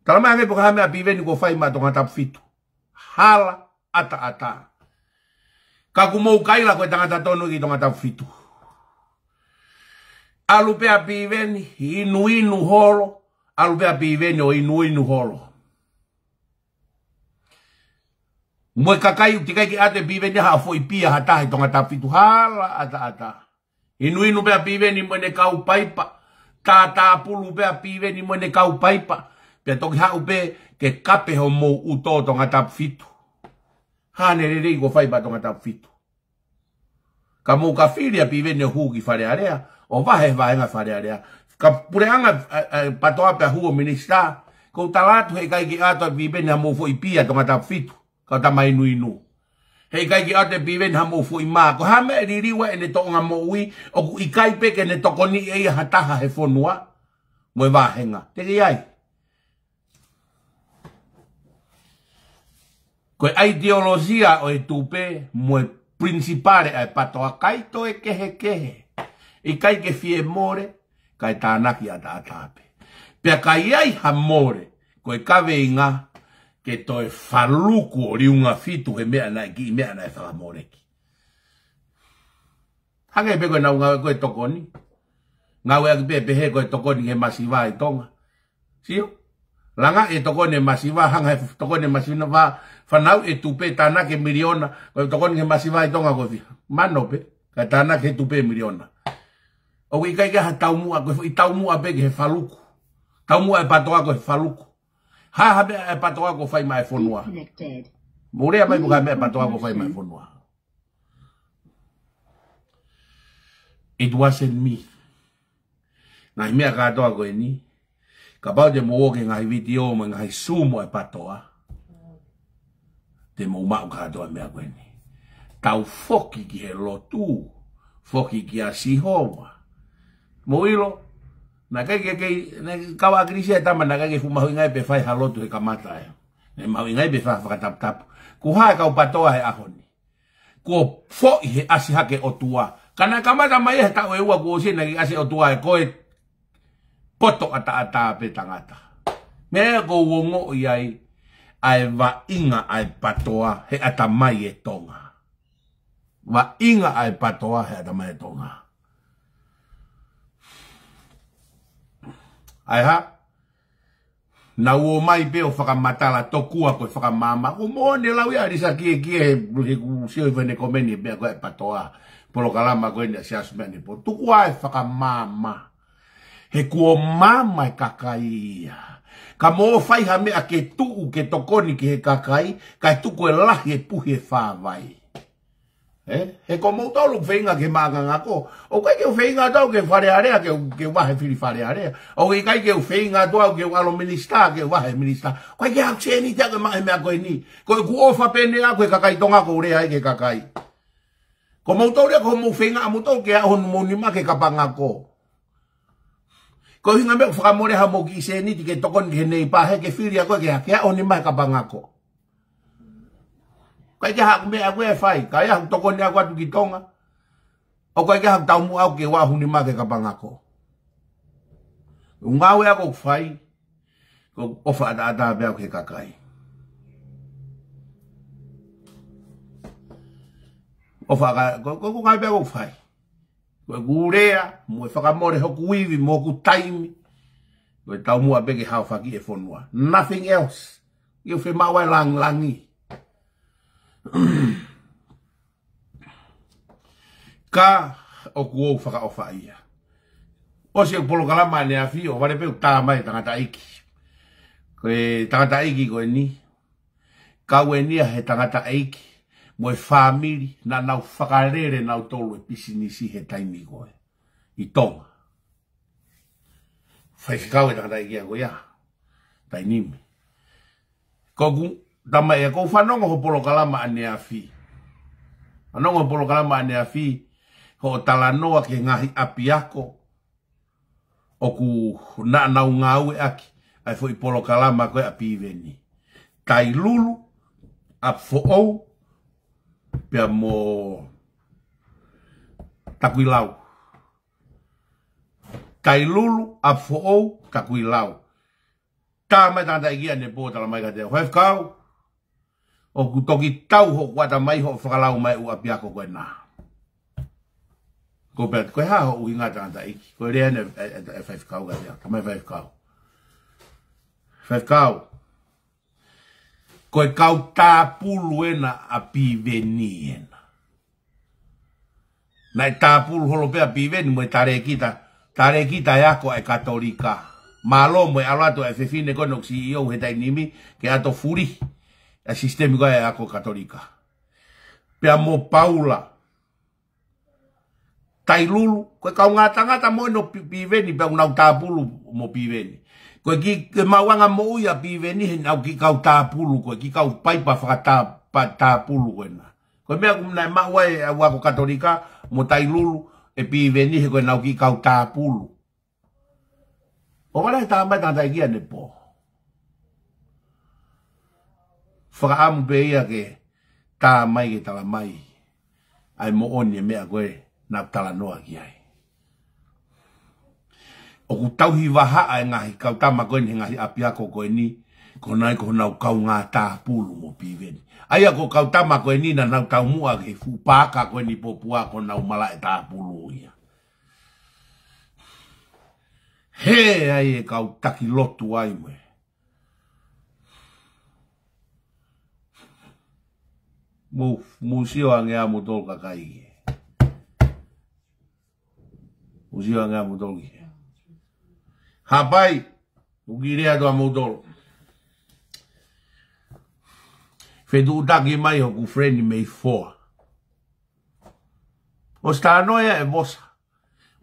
Tala mai ange pe ko e hā ha meʻa ʻa Piveni kuo fai maʻa Tongatapu fitu. Hala ʻataʻatā. Ka ʻoku mou kaila ko e tangata tonu ki Tongatapu fitu. ʻAlu pē ʻa Piveni, inuinu holo, ʻalu pē ʻa Piveni ʻo inuinu holo. Mo e kakai ʻoku teʻeki ai ke ʻoatu ʻe Piveni ha foʻi pia ha taha ʻi Tongatapu fitu, hala ʻataʻatā. Inuinu pē ʻa Piveni mo ʻene kau paipa. Tātāpulu pē ʻa Piveni mo ʻene kau paipa. Pea toki haʻu pē ke kape homou ʻuto Tongatapu fitu. Haʻane lelei kuo fai maʻa Tongatapu fitu. Ka mou ka fili ʻa Piveni ʻo hū ki Fale Alea, ʻo vahe vāhenga Fale Alea. Ka puleʻanga, ʻa, ʻa, PATOA pea hū ʻo minisitā. Ko u tala atu heʻikai ke ʻoatu ʻe Piveni hamou foʻi pia Tongatapu fitu. Kau tama inuinu. Heʻikai ke ʻoatu ʻe Piveni hamou foʻi mā. Ko e hā ha meʻa ʻe liliu ai ʻene toʻonga moʻui, ʻoku ʻikai pē ke ne tokoniʻi ʻe ia ha taha he fonua mo e vāhenga. Teʻeki ai. Ko e ʻaitiolosia ʻo e tupe mo e principle ʻa e PATOA, ʻikai toe kehekehe. ʻIkai ke fie mole, kae tānaki ʻataʻatā pē. Pea ka ʻi ai ha mole, ko e kaveinga ke toe faluku ʻo liunga fitu he meʻa naʻe kiʻi meʻa naʻe fakamoleki. Hangē pē ko ʻenau ngāue ko e tokoni. Ngāueʻaki pē pehē ko e tokoni ki he masiva ʻi Tonga. Sio? Langa e tokoni e masiva, hanga he tokoni e masiva, fanauʻi e tupe tānaki e miliona, ko e tokoni he masiva ʻi Tonga ko e fiha. Mano pē, ka tānaki e tupe miliona. ʻOku ʻikai ke ha taumuʻa, ko e foʻi taumuʻa pē ki he faluku. Taumuʻa e patoa ko e faluku. Ha ha meʻa e patoa ko fai mai e fonua. Mou lea mai puka meʻa e patoa ko fai mai e fonua. It wasn't me. Ngaahi meʻa kātoa ko eni. Kapau te mou ō ki he ngaahi vitiō mo e ngaahi sumo e patoa, te mou maʻu kātoa meʻa ko eni. Tau foki ki he lotu, foki kia Sihova. Mou ʻilo, naʻe ʻikai ke, ke, naʻe kau ʻa Kilisi e tama naʻe ʻikai ke fuʻu mahuʻinga ai pē fai ha lotu he kamata ē. Naʻe mahuʻinga ai pē fai ha fakataputapu. Ko e hā e kau patoa he ʻaho ni. Kuo foʻi he ʻasi hake ʻOtua. Ka naʻe kamata mai he taʻu ʻe ua kuo ʻosi naʻe ʻasi ʻOtua ē ko e poto ʻataʻatā pē tangata. Meʻa ko ʻeku ongoʻi ai, ʻa e vaʻinga ʻa e patoa he ʻatamai e Tonga. Vaʻinga ʻa e patoa he ʻatamai e Tonga. ʻAi ha? Naʻa nau ō mai pē ʻo fakamatala tokua ko e fakamaama. Ko e moʻoni e lau ia ʻa Lisa Kiekie he, he kuo u sio ʻi he fene komeni he meʻa ko e patoa. Polokalama ko eni ʻa Siaosi Meʻanepō. Tuku ā e fakamaama. He kuo maama e kakai ia. Ka mou fai ha meʻa ke tuʻu ke tokoni ki he kakai, kae tuku e lahi e puhi e fāvai. Ē? He ko moutolu ʻoku feinga ke maʻanga ngako. ʻOku ʻikai ke u feinga atu au ke Fale Alea, ke, ke vahe fili Fale Alea. ʻOku ʻikai ke u feinga atu au ke u ʻalu minisitā, ke vahe minisitā. ʻOku ʻikai ke u sēniti au ke maʻu e meʻa ko eni. Ko ʻeku ʻofa pē eni ʻaʻaku ki he kakai Tonga ʻoku ou lea ai ki he kakai. Ko moutolu ia ko hoʻomou feinga ʻamoutolu ke aʻu hoʻomou nima ki he kapa ngako. Ko e ʻuhinga meʻa ʻoku fakamole haʻamou kiʻi sēniti ke tokoni ki he neipa he ke fili ʻa koe ke, ke aʻu ho nima he kapa ngako. ʻIkai ke ʻi ai haʻaku meʻa ʻaʻaku ʻe fai, ka ʻi ai haʻaku tokoni ʻaʻaku atu ki Tonga. ʻOku ʻikai ke ʻi ai haʻaku taumuʻa ʻaʻaku ke u aʻu ho nima ki he kapa ngako. ʻA e ngāue ʻaʻaku ʻoku fai, ko e ʻofa ʻataʻatā pē ʻaʻaku ki he kakai. ʻOfa ka, ko, ko, ko e ngāue pē ʻaʻaku ʻoku fai. Ko ʻeku lea, mo e fakamole hoku ivi, mo hoku taimi. Ko e taumuʻa pē ke haofaki e fonua. Nothing else. ʻIo, fiemaʻu ʻa e langilangi. Ka ʻoku ou fakaʻofa ia. ʻOsi e polokalama ʻaneafi ʻo vale pē ʻoku tā mai tangataʻeiki. Ko e tangataʻeiki ko eni. Kau eni ia he tangataʻeiki mo e fāmili naʻa nau fakalele nautolu e pisinisi he taimi ko ē ʻi Tonga. Faifekau e tangataʻeiki ia ko ia. Taimi ni. Ko ʻeku tama ia, ʻoku ou fanongo ho polokalama ʻaneafi. Fanongo ho polokalama ʻaneafi, hoʻo talanoa ki he ngaahi ʻapiako ʻoku naʻa nau ngāueʻaki ʻa e foʻi polokalama ko ē ʻa Piveni. Tailulu, ʻApifoʻou, pea mo Takuilau. Tailulu, ʻApifoʻou, Takuilau. Tā mai tangataʻeiki ʻanepō, tala mai kiate au, Faifekau, ʻoku toki tau hoʻo kuata mai hoʻo fakalau mai ʻū ʻapiako ko ena. Ko pea, ko e hā hoʻo ʻuhinga tangataʻeiki? Ko e lea ena e, e, e, e Faifekau kiate au, tala mai Faifekau. Faifekau, ko e kau tāpulu ena ʻa Piveni ena. Naʻe tāpulu holo pē ʻa Piveni mo e talēkita, talēkita e ako ʻa e Katolika. Mālō mo e ʻalu atu ʻa e fefine ko ena ʻoku CEO he taimi ni, ke ʻalu ʻo fuli ʻa e sisitemi ko ē ʻa e ako Katolika. Pea mo Paula. Tailulu, ko e kaungā tangata mo ena ʻo Pi-, Piveni, pea ʻoku nau tāpulu mo Piveni. Ko e kiʻi, ko e maʻuʻanga moʻui ʻa Piveni he naʻa nau kiʻi kau tāpulu, ko e kiʻi kau paipa fakatā-, pa-, tāpulu ko ena. Ko e meʻa ʻoku na maʻu ai ʻa e ako Katolika mo Tailulu ʻe Piveni he ko ʻenau kiʻi kau tāpulu. ʻO vale tā mai tangataʻeiki ʻanepō. Fakaʻamu pē ia ke tā mai ke tala mai ʻa e moʻoni e meʻa ko ē naʻa ku talanoa ki ai. ʻOku tauhi vahaʻa e ngaahi kau tama ko eni he ngaahi ʻapiako ko eni, ko honau, ko honau kaungā tāpulu mo Piveni. ʻA ia ko e kau tama ko eni naʻa nau taumuʻa ki he fuʻu paaka ko eni ʻi Popua ko honau malaʻe tāpulu ia. Hē ai e kau taki lotu ai mo e Mou, mou sio ange ā moutolu kakai. Mou sio ange ā moutolu ki hē. Haʻapai, ʻoku lea atu ā moutolu. Fetuʻutaki mai hoku friend mei Foa. ʻOsi talanoa ia ʻe Vosa.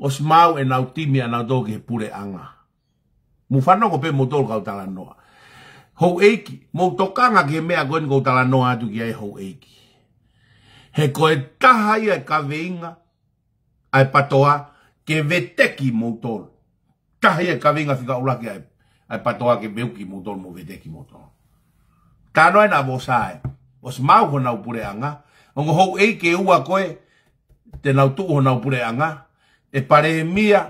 ʻOsi maʻu ʻenau timi ʻanautolu ki he puleʻanga. Mou fanongo pē moutolu kau talanoa. Houʻeiki, mou tokanga ki he meʻa ko eni kou talanoa atu ki ai houʻeiki. He ko e taha ia e kaveinga ʻa e PATOA ke veteki moutolu. Taha ia e kaveinga fika ʻuluaki ʻa e, ʻa e PATOA ke veuki moutolu mo veteki moutolu. Talanoa ena ʻa Vosa ē. ʻOsi maʻu honau puleʻanga. Ongo houʻeiki ʻe ua ko ē te nau tuʻu honau puleʻanga. ʻE palēmia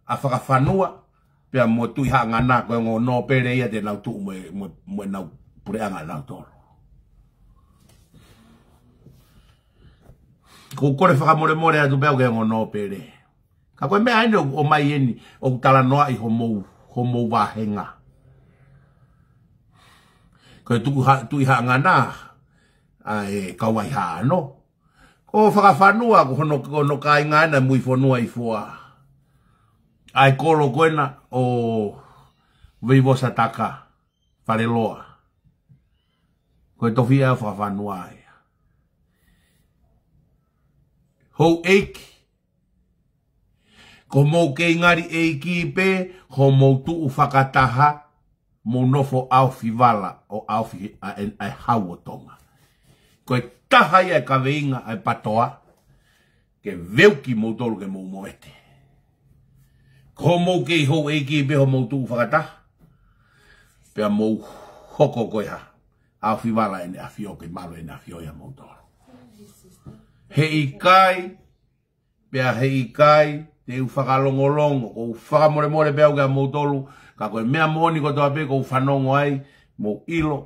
ʻa Fakafanua, pea mo Tuʻihaʻangana, ko e ongo nōpele ia te nau tuʻu mo e, mo, mo ʻenau puleʻanga ʻanautolu. Ko u kole fakamolemole atu pē au ki he ongo nōpele. Ka ko e meʻa eni ʻoku ʻomai eni, ʻoku talanoaʻi homou, homou vāhenga. Ko e Tuʻiha-, Tuʻihaʻangana, ʻa e kau ai hano. Ko Fakafanua, ko hono, ko hono kāinga ena mui fonua ʻi Foa. ʻA e kolo ko ena ʻo Veivosataka, Faleloa. Ko e tofiʻa ʻo Fakafanua ia. Houʻeiki. Ko mou kei ngali ʻeiki pē, ko mou tuʻu fakataha, mou nofo ʻaofi vala ʻo ʻaofi ʻa e, ʻa e hau ʻo Tonga. Ko e taha ia e kaveinga ʻa e PATOA, ke veuki moutolu ke mou movete. Ko mou kei houʻeiki pē ko mou tuʻu fakataha, pea mou hoko ko e hā, ʻaofi vala ʻEne ʻAfio ke malu ʻEne ʻAfio ia moutolu. He ʻikai, pea he ʻikai, te u fakalongolongo, ko u fakamolemole pē au ki a moutolu, ka ko e meʻa moʻoni kotoa pē ko u fanongo ai, mou ʻilo,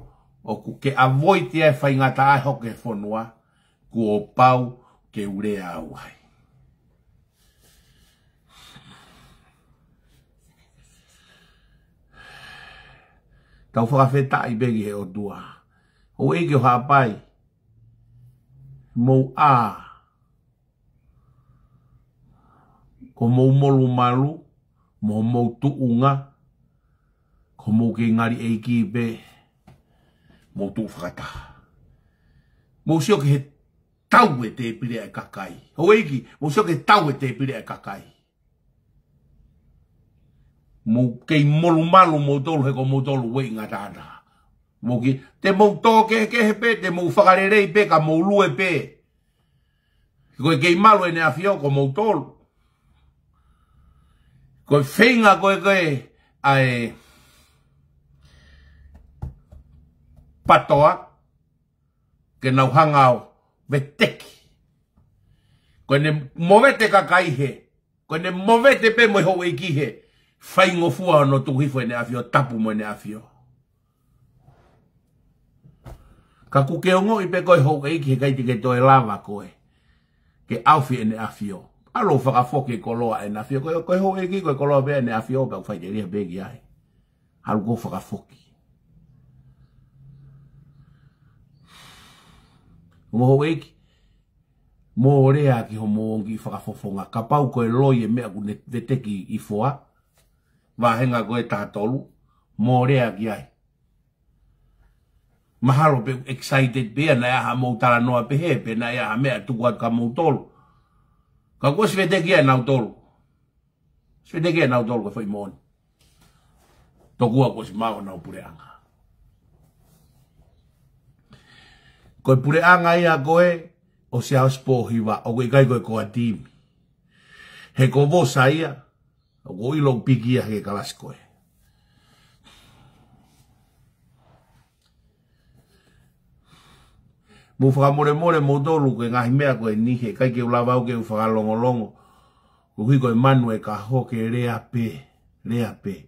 ʻoku ke avoid ia e faingataʻa ʻe hoko he fonua, kuo pau ke u lea au ai. Tau fakafetaʻi pē ki he ʻOtua. Houʻeiki ʻo Haʻapai, mou ʻā, ko mou molumalu, mo mou tuʻunga, ko mou kei ngali ʻeiki pē, mou tuʻu fakataha. Mou sio ki he tau e tēpile ʻa e kakai. Houʻeiki, mou sio ki he tau e tēpile ʻa e kakai. Mou kei molumalu moutolu he ko moutolu ueʻi ngataʻangata. Mou ki, te mou tō kehekehe pē, te mou fakalelei pē, ka mou lue pē. Ko e kei malu ʻEne ʻAfio ko moutolu. Ko e feinga ko ē ko ē ʻa e PATOA, ke nau hanga ʻo veteki. Ko ʻene movete kakai hē, ko ʻene movete pē mo e houʻeiki hē, faingofua hono tuku hifo ʻEne ʻAfio, tapu mo ʻEne ʻAfio. Ka ʻoku ke ongoʻi pē ko e houʻeiki he ʻikai te ke toe lava koe ke ʻaofi ʻEne ʻAfio. ʻAlu ʻo fakafoki e koloa ʻEne ʻAfio, ko e, ko e houʻeiki ko e koloa pē ʻEne ʻAfio, pea ʻoku faʻiteliha pē ki ai. ʻAlu ʻo fakafoki. Ongo houʻeiki, mou lea ki homou ongo kiʻi fakafofonga. Kapau ko e loi e meʻa ʻoku ne veteki ʻi Foa, vāhenga ko ē taha tolu, mou lea ki ai. Mahalo pē excited pē ia naʻe ʻi ai haʻamou talanoa pehē, pe naʻe ʻi ai ha meʻa tuku atu kia moutolu. Ka kuo ʻosi veteki ia ʻe nautolu. ʻOsi veteki ia ʻe nautolu ko e foʻi moʻoni. Tokua kuo ʻosi maʻu honau puleʻanga. Ko e puleʻanga ia ko ē ʻo Siaosi Pōhiva, ʻoku ʻikai ko e koa timi. He ko Vosa ia, ʻoku ou ʻilo ʻoku piki ia he kalasi ko ē. Mou fakamolemole moutolu ko e ngaahi meʻa ko eni he ʻikai ke u lava au ke u fakalongolongo. Koeʻuhi ko e manu ʻe kaho ke lea pē, lea pē.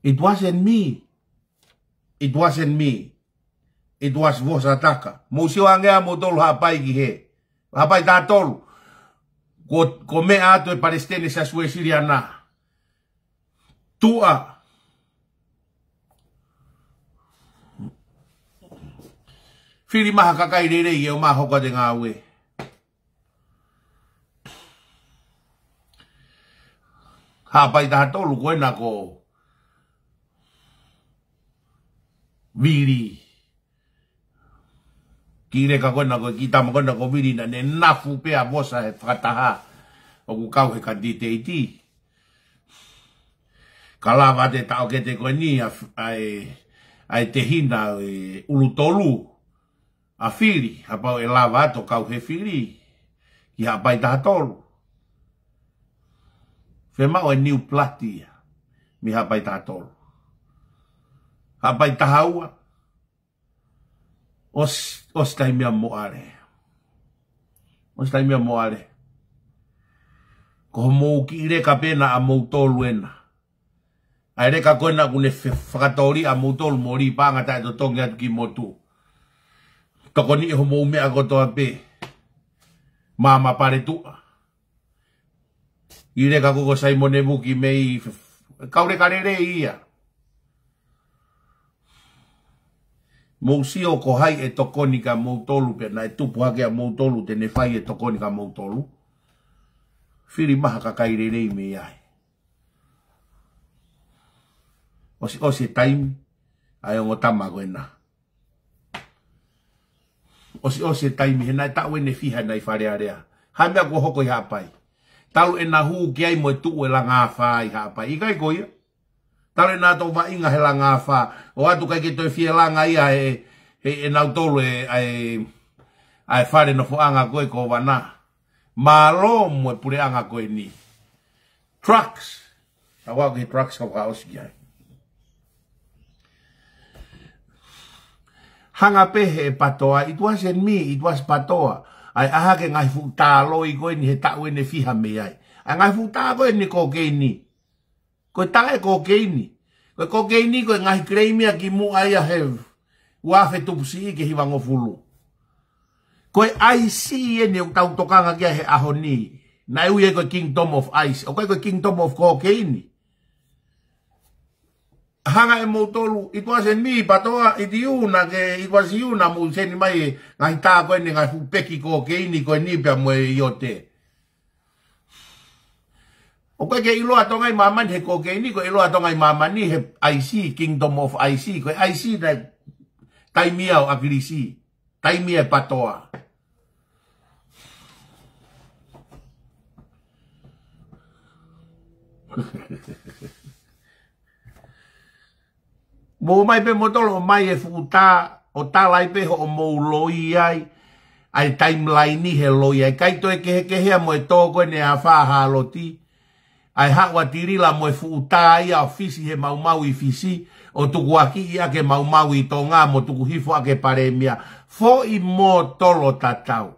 It wasn't me. It wasn't me. It was Vosataka. Mou sio ange ā moutolu Haʻapai ki hē. Haʻapai taha tolu. Ko, ko meʻa atu e Palesiteni Siasi Uēsiliana. Tuʻa. Fili mai ha kakai lelei ʻe ō mai ʻo hoko atu e ngāue. Haʻapai taha tolu ko ena ko Vili. Kiʻi leka ko ena ko e kiʻi tama ko ena ko Vili naʻa ne nafu pē ʻa Vosa he fakataha ʻoku kau he kanititeiti. Ka lava ʻa e taʻokete ko eni ʻa, ʻa e, ʻa e tehina ʻe ʻulu tolu ʻa Fili, kapau ʻe lava atu ʻo kau he Fili ki Haʻapai taha tolu. Fiemaʻu e new blood ia mei Haʻapai taha tolu. Haʻapai taha ua, ʻosi, ʻosi taimi ia mo ʻAle. ʻOsi taimi ia mo ʻAle. Ko hoʻomou kiʻi leka pē ena ʻamoutolu ena. ʻA e leka ko ena ʻoku ne fe-, fakatōliʻa ʻamoutolu mo lī paʻanga taʻetotongi atu ki motu. Tokoniʻi hoʻomou meʻa kotoa pē. Māmā paletuʻa. Kiʻi leka ko ē ko Saimone Vuki mei f-, f-, kau leka lelei ia. Mou sio ko hai ʻe tokoni kia moutolu pe naʻe tupu hake ʻamoutolu te ne fai e tokoni kia moutolu. Fili mai ha kakai lelei mei ai. ʻOsi, ʻosi e taimi ʻa e ongo tama ko ena. ʻOsi, ʻosi e taimi he naʻe taʻu ʻeni ʻe fiha naʻe ʻi Fale Alea. Ha meʻa kuo hoko ʻi Haʻapai. Talu ʻena hū ki ai mo e tuʻu e Langa Afā ʻi Haʻapai. ʻIkai ko ia. Talu ʻena toʻo vaʻinga he Langa Afā. ʻO ʻoatu ʻikai ke toe fie langa ia he, he ʻenautolu e, ʻa e, ʻa e fale nofoʻanga ko e Kōvana. Mālō mo e puleʻanga ko eni. Trucks. Tau ʻau ki he trucks ka fakaʻosi ki ai. Hanga pē he Patoa, it wasn't me, it was Patoa. ʻA e ʻaʻahi e ngaahi fuʻu tā loi ko eni he taʻu ʻeni ʻe fiha mei ai. ʻA e ngaahi fuʻu tā ko eni kokeini. Ko e tā e kokeini. Ko e kokeini ko e ngaahi kileimi ia kimuʻa ia he ua afe tupu siʻi ki he hivangofulu. Ko e ʻaisi ʻeni ʻoku tau tokanga ki ai he ʻaho ni. Naʻe ui ai ko e Kingdom of Ice. ʻOku ʻikai ko e Kingdom of Kokeini. Hanga ʻe moutolu, it wasn't me, Patoa, it you, naʻa ke, it was you, naʻa mou seni mai e ngaahi tā ko eni ngaahi fuʻu peki kokeini ko eni pea mo e iote. ʻOku ʻikai ke ʻiloa Tonga ʻi māmani he kokeini, ko e ʻiloa Tonga ʻi māmani he ʻaisi, Kingdom of Ice, ko e ʻaisi naʻe taimi ia ʻo ʻAkilisi, taimi ia ʻe Patoa. Mou ō mai pē moutolu ʻo ʻomai e fuʻu tā, ʻo tala ai pē hoʻomou loi ai, ʻa e timeline he loi ai. ʻIkai toe kehekehe ia mo e tō ko eni ʻa Fā Haloti, ʻa e haʻu ʻa Tilila mo e fuʻu tā ia ʻo fisi he maumau ʻi Fisi, ʻo tukuakiʻi ʻaki e maumau ʻi Tonga, mo tuku hifo ʻaki e palēmia. Foʻi mōtolo tatau.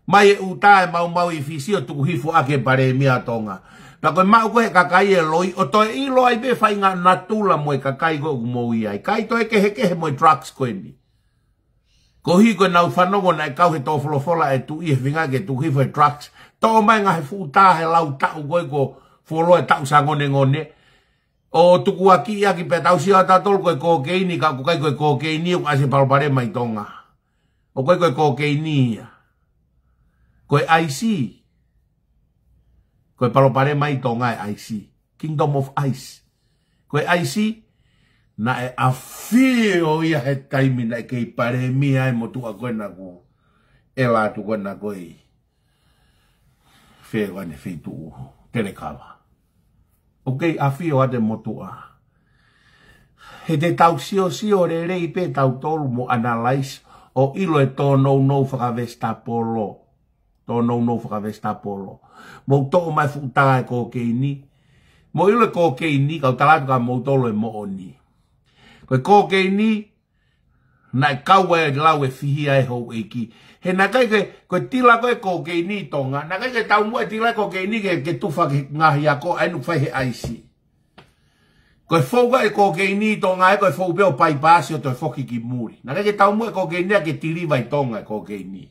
Mai e ʻū tā e maumau ʻi Fisi ʻo tuku hifo ʻaki e palēmia ʻo Tonga. Pea ko e maʻu ko ē he kakai e loi, ʻo toe ʻilo ai pē faʻahinga natula mo e kakai ko ē ʻoku mou ʻi ai. ʻIkai toe kehekehe mo e drugs ko eni. Koeʻuhi ko ʻenau fanongo naʻe kau he tō folofola e tuʻi he feinga ke tuku hifo e drugs. Toʻo mai ngaahi fuʻu tā he lau taʻu ko ē ko fuoloa e taʻu sangonengone. ʻO tukuakiʻi ʻaki pea tau sio ʻa tautolu ko e kokeini ka ʻoku ʻikai ko e kokeini ʻoku ʻasi e palopalema ʻi Tonga. ʻOku ʻikai ko e kokeini ia. Ko e ʻaisi. Ko e palopalema ʻi Tonga e ʻaisi. Kingdom of Ice. Ko e ʻaisi, naʻe ʻafio ia he taimi naʻe kei palēmia ai motuʻa ko ena ko e lātu ko ena ko e fē ko eni feituʻu Telekava. ʻOku kei ʻafio atu e motuʻa. He te tau siosio lelei pē tautolu mo analyze ʻo ʻilo e tōnounou fakavesitapolo. Tōnounou fakavesitapolo. Mou toʻo mai fuʻu tā e kokeini. Mou ʻilo e kokeini, kau tala atu kia moutolu e moʻoni. Ko e kokeini, naʻe kau ai e lau ʻe fiha e houʻeiki. He naʻe ʻikai ke, ko e tila ko ē kokeini ʻi Tonga. Naʻe ʻikai ke taumuʻa e tila kokeini ke, ke tufa ki he ngaahi ako ʻa ē ʻoku fai he ʻaisi. Ko e fou ko ē e kokeini ʻi Tonga ē, ko e fou pē ʻo paipasi ʻo toe foki ki muli. Naʻe ʻikai ke taumuʻa e kokeini ia ke tiliva ʻi Tonga e kokeini.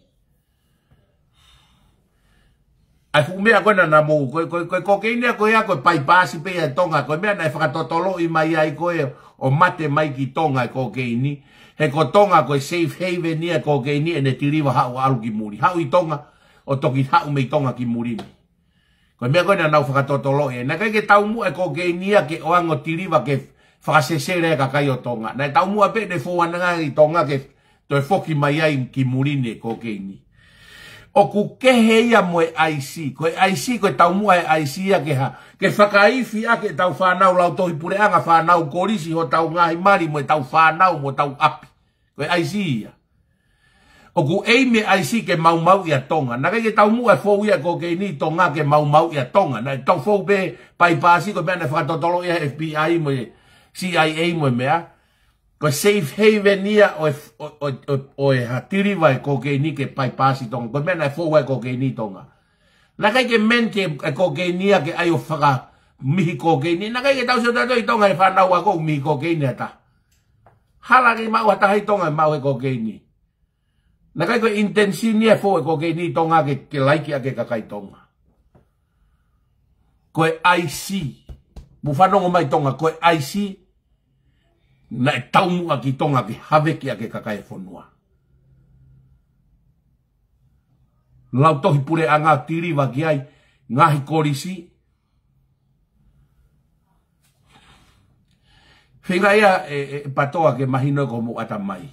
ʻA e fuʻu meʻa ko ena naʻa mou, ko e, ko e, ko e kokeini ia ko ia ko e paipasi pē ia ʻi Tonga, ko e meʻa naʻe fakatotoloʻi mai ai ko ē, ʻo mate mai ki Tonga e kokeini, he ko Tonga ko e safe haven ia e kokeini, ʻene tiliva haʻu ʻalu ki muli. Haʻu ʻi Tonga, ʻo toki haʻu mei Tonga ki muli ni. Ko e meʻa ko ē naʻa nau fakatotoloʻi. Naʻe ʻikai ke taumuʻa e kokeini ia ke ʻoange ʻo tiliva ke fakasesele e kakai ʻo Tonga. Naʻe taumuʻa pē ʻene fou ange ʻi Tonga ke toe foki mai ai ki muli ni e kokeini. ʻOku kehe ia mo e ʻaisi. Ko e ʻaisi, ko e taumuʻa e ʻaisi ia ke hā? Ke fakaifi ʻaki ʻetau fānau lautohi puleʻanga, fānau kolisi, hotau ngaahi mali mo ʻetau fānau mo ʻetau ʻapi. Ko e ʻaisi ia. ʻOku ʻi ai mo e ʻaisi ke maumauʻi ʻa Tonga. Naʻe ʻikai ke taumuʻa e fou ia e kokeini ʻi Tonga ke maumauʻi ʻa Tonga. Naʻe tau fou pē paipaasi, ko e meʻa naʻe fakatotoloʻi ʻe he F B I mo e C I A mo e meʻa. Ko e safe haven ia ʻo e, ʻo, ʻo, ʻo, ʻo e ha tiliva e kokeini ke paipaasi Tonga. Ko e meʻa naʻe fou ai e kokeini ʻi Tonga. Naʻe ʻikai ke meant e kokeini ia ke ʻai ʻo fakamihi kokeini. Naʻe ʻikai ke tau sio tautolu ʻi Tonga he fānau ako ʻoku mihi kokeini ʻa taha. Hala ke maʻu ha taha ʻi Tonga ʻe maʻu e kokeini. Naʻe ʻikai ko e intention ia e fou e kokeini ʻi Tonga ke, ke laiki ʻaki e kakai Tonga. Ko e ʻaisi. Mou fanongo mai Tonga, ko e ʻaisi. Naʻe taumuʻa ki Tonga ke haveki ʻaki e kakai e fonua. Lautohi puleʻanga tiliva ki ai, ngaahi kolisi. Feinga ia e, e, e PATOA ke mahino ko hoʻomou ʻatamai.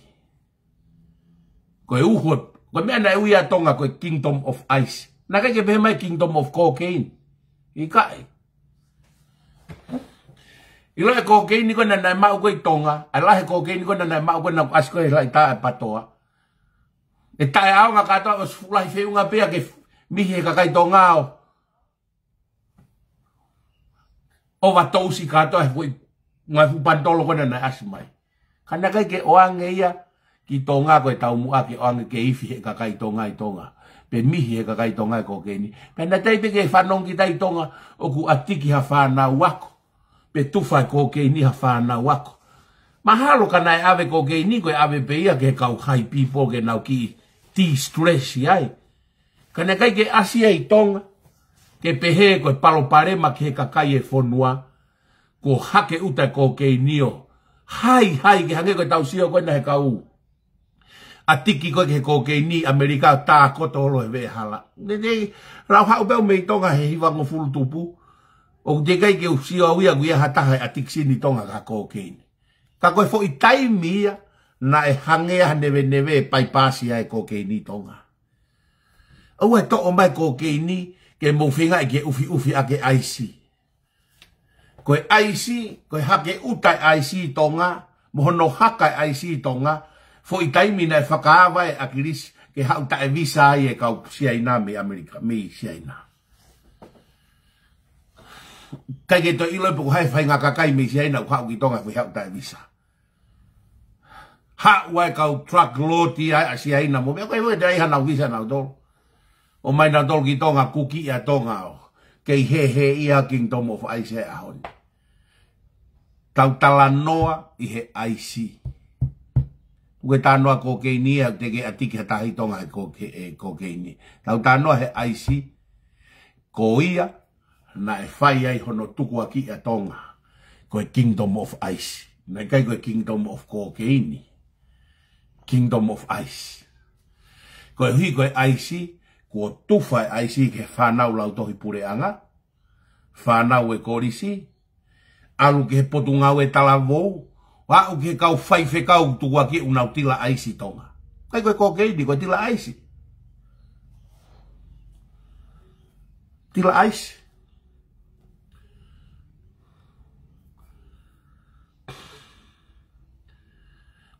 Ko e uho, ko e meʻa naʻe ui ʻa Tonga ko e Kingdom of Ice. Naʻe ʻikai ke pehē mai Kingdom of Cocaine. ʻIkai. ʻIlo e kokeini ko ē naʻe maʻu ko ē ʻi Tonga, ʻa e lahi e kokeini ko ē naʻe maʻu ko ē naʻe ʻasi ko ē he laʻitā e PATOA. ʻE taʻeʻaonga kātoa ʻosi fuʻu lahi feʻunga pea ke mihi he kakai Tonga ʻo ʻo overdose kātoa he foʻi ngaahi fuʻu panitolo ko ena naʻe ʻasi mai. Ka naʻe ʻikai ke ʻoange ia ki Tonga ko e taumuʻa ke ʻoange ke ifi he kakai Tonga ʻi Tonga. Pe mihi he kakai Tonga e kokeini. Pea naʻe ʻikai pē ke fanongo kita ʻi Tonga ʻoku ʻatiki ha fānau ako. Pe tufa e kokeini ha fānau ako. Mahalo ka naʻe ʻave kokeini ko e ʻave pē ia ki he kau high people ke nau kiʻi de-stress ai. Ka naʻe ʻikai ke ʻasi ia ʻi Tonga, ke pehē ko e palopalema ki he kakai e fonua, kuo hake ʻuta e kokeini ʻo haihai ke hangē ko e tau sio ko ena he kau ʻatiki ko ē ki he kokeini ʻi ʻAmelika ʻo tākoto holo he veʻehala. Naʻe, naʻe lau haʻu pē au mei Tonga he hivangofulu tupu, ʻoku teʻeki ai ke u sio au ia ʻoku ʻi ai ha taha ʻe ʻatiki ʻi Tonga ki ha kokeini. Ka ko e foʻi taimi ia, naʻe hangē ha neveneve e paipaasi ʻa e kokeini ʻi Tonga. ʻOua ʻe toʻo mai kokeini ke mou feingaʻi ke ufiufi ʻaki e ʻaisi. Ko e ʻaisi, ko e hake ʻuta e ʻaisi ʻi Tonga, mo hono haka e ʻaisi ʻi Tonga, foʻi taimi naʻe fakaava e ʻAkilisi ke haʻu taʻe visa ai e kau Siaina mei ʻAmelika, mei Siaina. ʻIkai ke toe ʻilo pe ko hai e faʻahinga kakai mei Siaina ʻoku haʻu ki Tonga foʻi haʻu taʻe visa. Haʻu ai e kau truck load ia ʻa Siaina mo meʻa ko e ʻikai te ai hanau visa nautolu. ʻOmai nautolu ki Tonga, kuki ʻa Tonga ʻo kei hēhē ia Kingdom of Ice he ʻaho ni. Tau talanoa ʻi he ʻaisi. ʻOku ke talanoa kokeini ia, teʻeki ʻatiki ha taha ʻi Tonga he koke-, e kokeini. Tau talanoa he ʻaisi, ko ia, naʻe fai ai hono tukuakiʻi ʻa Tonga. Ko e Kingdom of Ice. Naʻe ʻikai ko e Kingdom of Cocaine. Kingdom of Ice. Koeʻuhi ko e ʻaisi, kuo tufa e ʻaisi ki he fānau lautohi puleʻanga, fānau e kolisi, ʻalu ki he potungāue talavou, aʻu ki he kau faifekau tukuakiʻi ʻoku nau tila ʻaisi ʻi Tonga. ʻIkai ko e kokeini, ko e tila ʻaisi. Tila ʻaisi.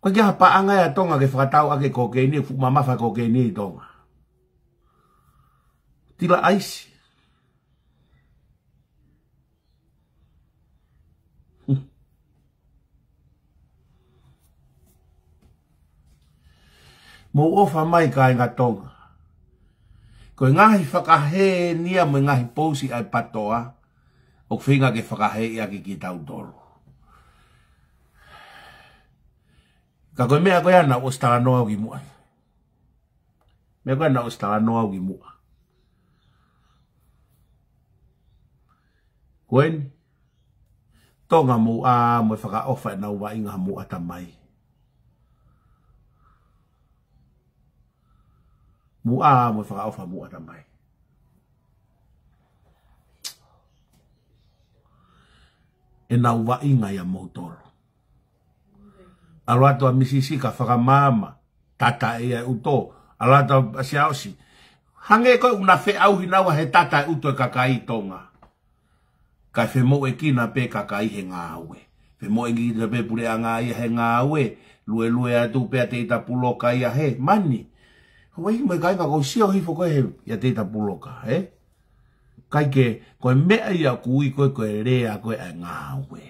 Ko e ʻikai ha paʻanga ia ʻa Tonga ke fakatau ʻaki e kokeini, fuʻu mamafa e kokeini ʻi Tonga. Tila ʻaisi. Mou ʻofa mai kāinga Tonga. Ko e ngaahi fakahēʻia mo e ngaahi pousi ʻa e PATOA, ʻoku feinga ke fakahēʻi ʻaki kitautolu. Ka ko e meʻa ko ia naʻa ku ʻosi talanoa au ki muʻa. Meʻa ko ia naʻa ku ʻosi talanoa au ki muʻa. Ko eni, Tonga, mou ʻā mo e fakaʻofa ʻenau vaʻinga homou ʻatamai. Mou ʻā mo e fakaʻofa homou ʻatamai. ʻEnau vaʻinga ia moutolu. ʻAlu atu ʻa Misisi ka fakamaama, tata ʻe ia e ʻuto. ʻAlu atu ʻa Siaosi. Hangē ko e ʻuhinga feʻauhi naua he tata e ʻuto e kakai Tonga. Kae femoʻuekina pē kakai he ngāue. Femoʻuekina pē puleʻanga ia he ngāue. Luelue atu pē ʻa Teita Puloka ia he mani. Houʻeiki mo e kāinga, ʻoku ou sio hifo ko ē he, ʻia Teita Puloka, ē? ʻIkai ke, ko e meʻa ia ʻoku ui ko ē ko e lea ko ē ʻa e ngāue.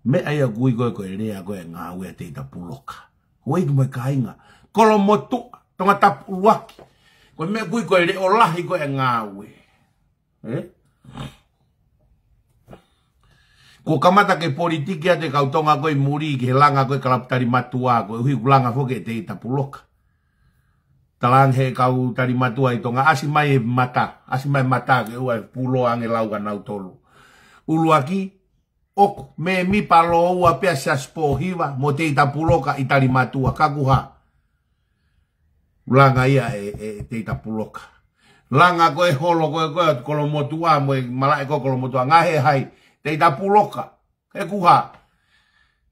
Meʻa ia ʻoku ui ko ē ko e lea ko ē ʻa e ngāue ʻa Teita Puloka. Houʻeiki mo e kāinga. Kolomotuʻa, Tongatapu ʻUluaki. Ko e meʻa ʻoku ui ko e leʻo lahi ko ē ʻa e ngāue. Ē? Kuo kamata ke politiki atu e kau Tonga ko ē ʻi muli ki he langa ko ē kalapu talimatua, koeʻuhi kuo langa foki ʻe Teita Puloka. Talaange he kau talimatua ʻi Tonga, ʻasi mai e mata, ʻasi mai e mata ke ʻoua ʻe puloa ange lau kia nautolu. ʻUluaki, ʻoku mēmipa lōua pē ʻa Siaosi Pōhiva mo Teita Puloka ʻi talimatua, ka kuo hā. Langa ia ʻe, ʻe Teita Puloka. Langa ko ē holo ko ē ko ē ʻa Kolomotuʻa mo e malaʻe ko ē Kolomotuʻa, ngaahi e hai, Teita Puloka. He kuo hā.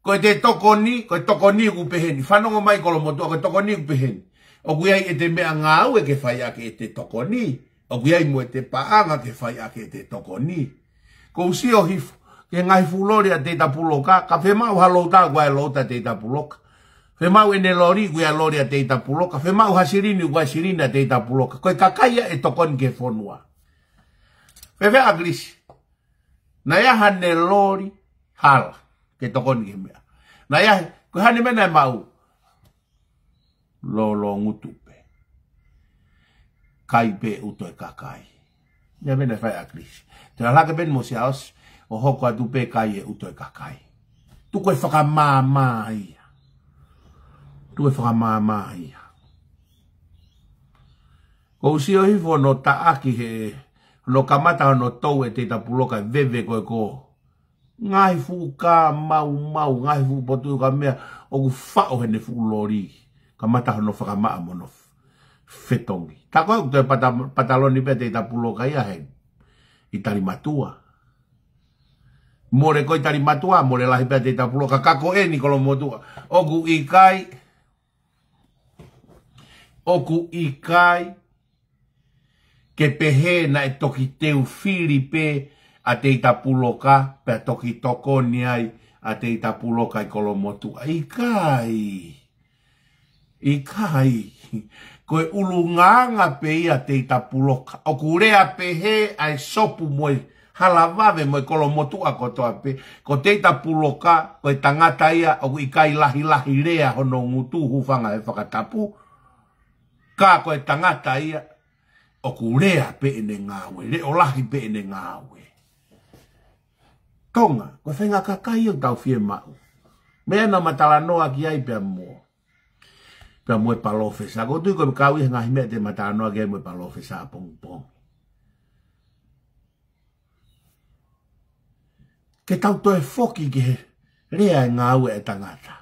Ko ʻete tokoni, ko e tokoni ʻoku pehē ni. Fanongo mai Kolomotuʻa, ko e tokoni ʻoku pehē ni. ʻOku ʻi ai ʻete meʻangāue ke fai ʻaki ʻete tokoni. ʻOku ʻi ai mo ʻete paʻanga ke fai ʻaki ʻete tokoni. ʻOku ou sio hifo ki he ngaahi fuʻu loli ʻa Teita Puloka, ka fiemaʻu ha louta, ʻoku ʻi ai e louta ʻa Teita Puloka. Fiemaʻu ʻene loli, ʻoku ʻi ai e loli ʻa Teita Puloka. Fiemaʻu ha silini, ʻoku ʻi ai e silini ʻa Teita Puloka. Ko e kakai ia ʻe tokoni ki he fonua. Fēfē ʻAkilisi? Naʻe ʻi ai haʻane loli hala ke tokoni ki he meʻa. Naʻe ʻi ai, ko e hā ʻene meʻa naʻe maʻu? Lōlō ngutu pē. Kai pē ʻuto e kakai. Meʻa meʻa naʻe fai ʻe ʻAkilisi. Toe ʻalu hake pē eni mo Siaosi, ʻo hoko atu pē kai e ʻuto e kakai. Tuku e fakamāmā ia. Tuku e fakamāmā ia. ʻOku ou sio hifo hono taʻaki he, hono kamata hono tou ʻe Teita Puloka e veve ko ē ko ngaahi fuʻu kā maumau, ngaahi fuʻu potu ka meʻa, ʻoku faʻo heʻene fuʻu loli. Kamata hono fakamaʻa mo hono f-, fetongi. Tā ko ē ʻoku toe pata-, pataloni pē ʻa Teita Puloka ia he, ʻi talimatua. Mole ko ē ʻi talimatua, mole lahi pē ʻa Teita Puloka, ka ko eni Kolomotuʻa. ʻOku ʻikai, ʻoku ʻikai ke pehē naʻe toki teu fili pē ʻa Teita Puloka, pea toki tokoni ai ʻa Teita Puloka ʻi Kolomotuʻa. ʻIkai. ʻIkai. Ko e ʻulungaanga pē ia ʻa Teita Puloka. ʻOku lea pehē ʻa e sopu mo e hala vave mo e Kolomotuʻa kotoa pē. Ko Teita Puloka, ko e tangata ia, ʻoku ʻikai lahilahi lea hono ngutu, hūfanga he fakatapu. Ka ko e tangata ia, ʻoku lea pē ʻene ngāue, leʻo lahi pē ʻene ngāue. Tonga, ko e faʻahinga kakai ʻoku tau fiemaʻu. Meʻa naʻa ma talanoa ki ai pea mo, pea mo e palōfesa. ʻOku ou tui ko e kau ʻi he ngaahi meʻa te ma talanoa ki ai mo e palōfesa ʻapongipongi. Ke tau toe foki ki he lea e ngāue e tangata.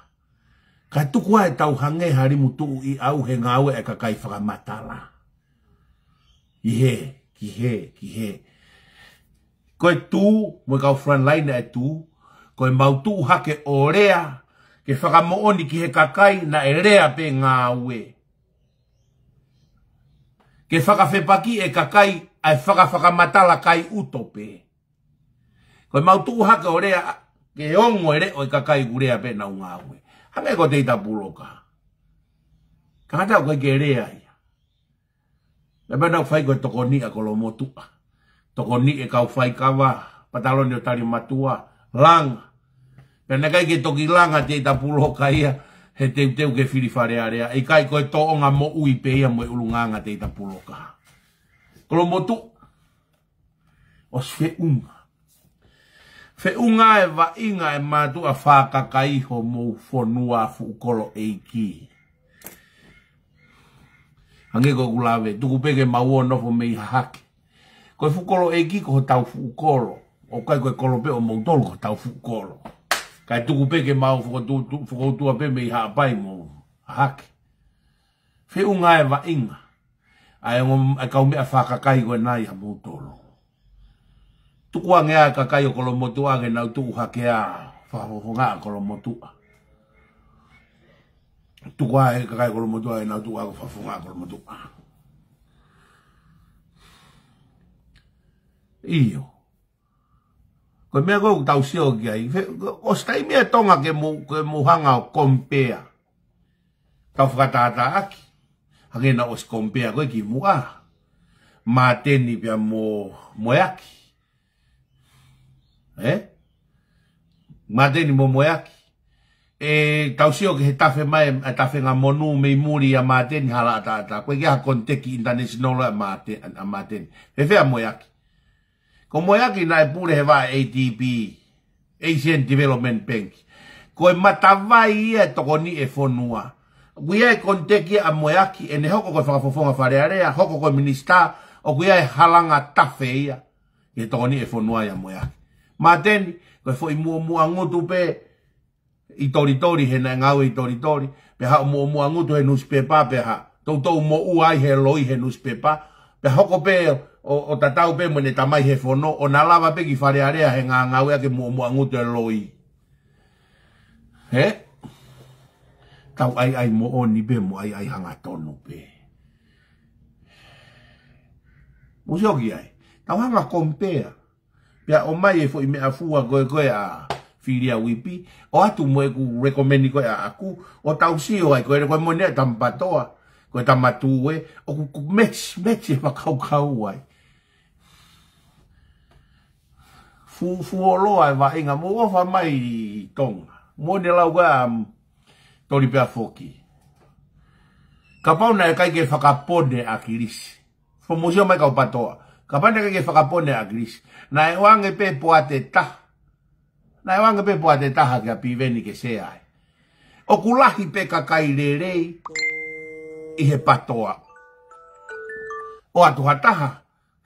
Kae tuku ai ʻetau hangē ha limu tuʻu ʻi ʻau he ngāue e kakai fakamatala. ʻI hē, ki hē, ki hē. Ko e tuʻu, mo e kau frontline e tuʻu, ko e mau tuʻu hake ʻo lea, ke fakamoʻoni ki he kakai naʻe lea pē ngāue. Ke fakafepaki e kakai ʻa e fakafakamatala kai ʻuto pē. Ko e mau tuʻu hake ʻo lea, ke ongo e leʻo e kakai ʻoku lea pē ʻenau ngāue. Hangē ko Teita Puloka. Tangata ʻoku ʻikai ke lea ia. Naʻe pehē naʻa ku fai ko e tokoni ʻa Kolomotuʻa. Tokoni e kau faikava, pataloni ʻo talimatua, langa. Pea naʻe ʻikai ke toki langa Teita Puloka ia, he teuteu ke fili Fale Alea. ʻIkai, ko e tōʻonga moʻui pē ia mo e ʻulungaanga Teita Puloka. Kolomotuʻa. ʻOsi feʻunga. Feʻunga e vaʻinga e mātuʻa fākakai homou fonua fuʻu kolo ʻeiki. Hangē ko ʻeku lave, tuku pē ke mau ō nofo mei hahake. Ko e fuʻu kolo ʻeiki ko hotau fuʻu kolo. ʻOku ʻikai ko e kolo pē ʻo moutolu ko hotau fuʻu kolo. Kae tuku pē ke mau fokotuʻu-, fokotuʻu pē mei Haʻapai mo Hahake. Feʻunga e vaʻinga. ʻA e ongo, ʻa e kau meʻa fakakai ko ena ia moutolu. Tukuange ʻa e kakai ʻo Kolomotuʻa ke nau tuʻu hake ʻo fakafofonga ʻa Kolomotuʻa. Tukuange ʻa e kakai ʻo Kolomotuʻa ke nau tuʻu hake ʻo fakafofonga ʻa Kolomotuʻa. ʻIo. Ko e meʻa ko ē ʻoku tau sio ki ai. Fe-, ʻosi taimi ʻa Tonga ke mou, ke mou hanga ʻo compare. Tau fakatātāʻaki. Hangē naʻe ʻosi compare ko ē kimuʻa. Māteni pea mo, Moeaki. Ē? Māteni mo Moeaki. ʻE, tau sio ki he tafe mai, ʻa e tafenga monū mei muli ʻa Māteni hala ʻataʻatā. Ko e ʻikai ha contact international ʻa Māte-, ʻa Māteni. Fēfē ʻa Moeaki. Ko Moeaki naʻe pule he vaʻe A D B, Asian Development Bank. Ko e matavai ia ʻo e tokoni ʻa e fonua. ʻOku ʻi ai e contact ia ʻa Moeaki, ʻene hoko ko e fakafofonga Fale Alea, hoko ko e minisitā, ʻoku ʻi ai e halanga tafe ia ʻi he tokoni ʻa e fonua ia ʻa Moeaki. Māteni, ko e foʻi muʻomuʻa ngutu pē, ʻi Tolitoli, he naʻe ngāue ʻi Tolitoli, pea haʻu muʻomuʻa ngutu he nusipepa, pea haʻu toutou moʻua ai he loi he nusipepa, pea hoko pē ʻo, ʻo tatau pē mo ʻene tamai he fono, ʻo na lava pē ki Fale Alea he ngā-, ngāueʻaki muʻomuʻa ngutu he loi. Hē? Tau ʻai ʻai moʻoni pē mo ʻai ʻai hangatonu pē. Mou sio ki ai. Tau hanga compare. Pea ʻomai e foʻi meʻafua ko ē ko ē ʻa Filia Uipi, ʻoatu mo ʻeku recommend ko ē ʻaʻaku, ʻo tau sio ai ko ē ko e moʻoni ʻa Tamapatoa, ko e Tamatue, ʻoku, ʻoku match, match e fakakaukau ai. Fu-, fuoloa e vaʻinga, mou ʻofa mai Tonga. Moʻoni e lau ko ē ʻa, um, Toli pea foki. Kapau naʻe ʻikai ke fakapone ʻa ʻAkilisi. Fo mou sio mai kau Patoa. Kapau naʻe ʻikai ke fakapone ʻa ʻAkilisi. Naʻe ʻoange pē poate taha. Naʻe ʻoange pē poate taha kia Piveni ke sea ai. ʻOku lahi pē kakai lelei ʻi he Patoa. ʻOatu ha taha.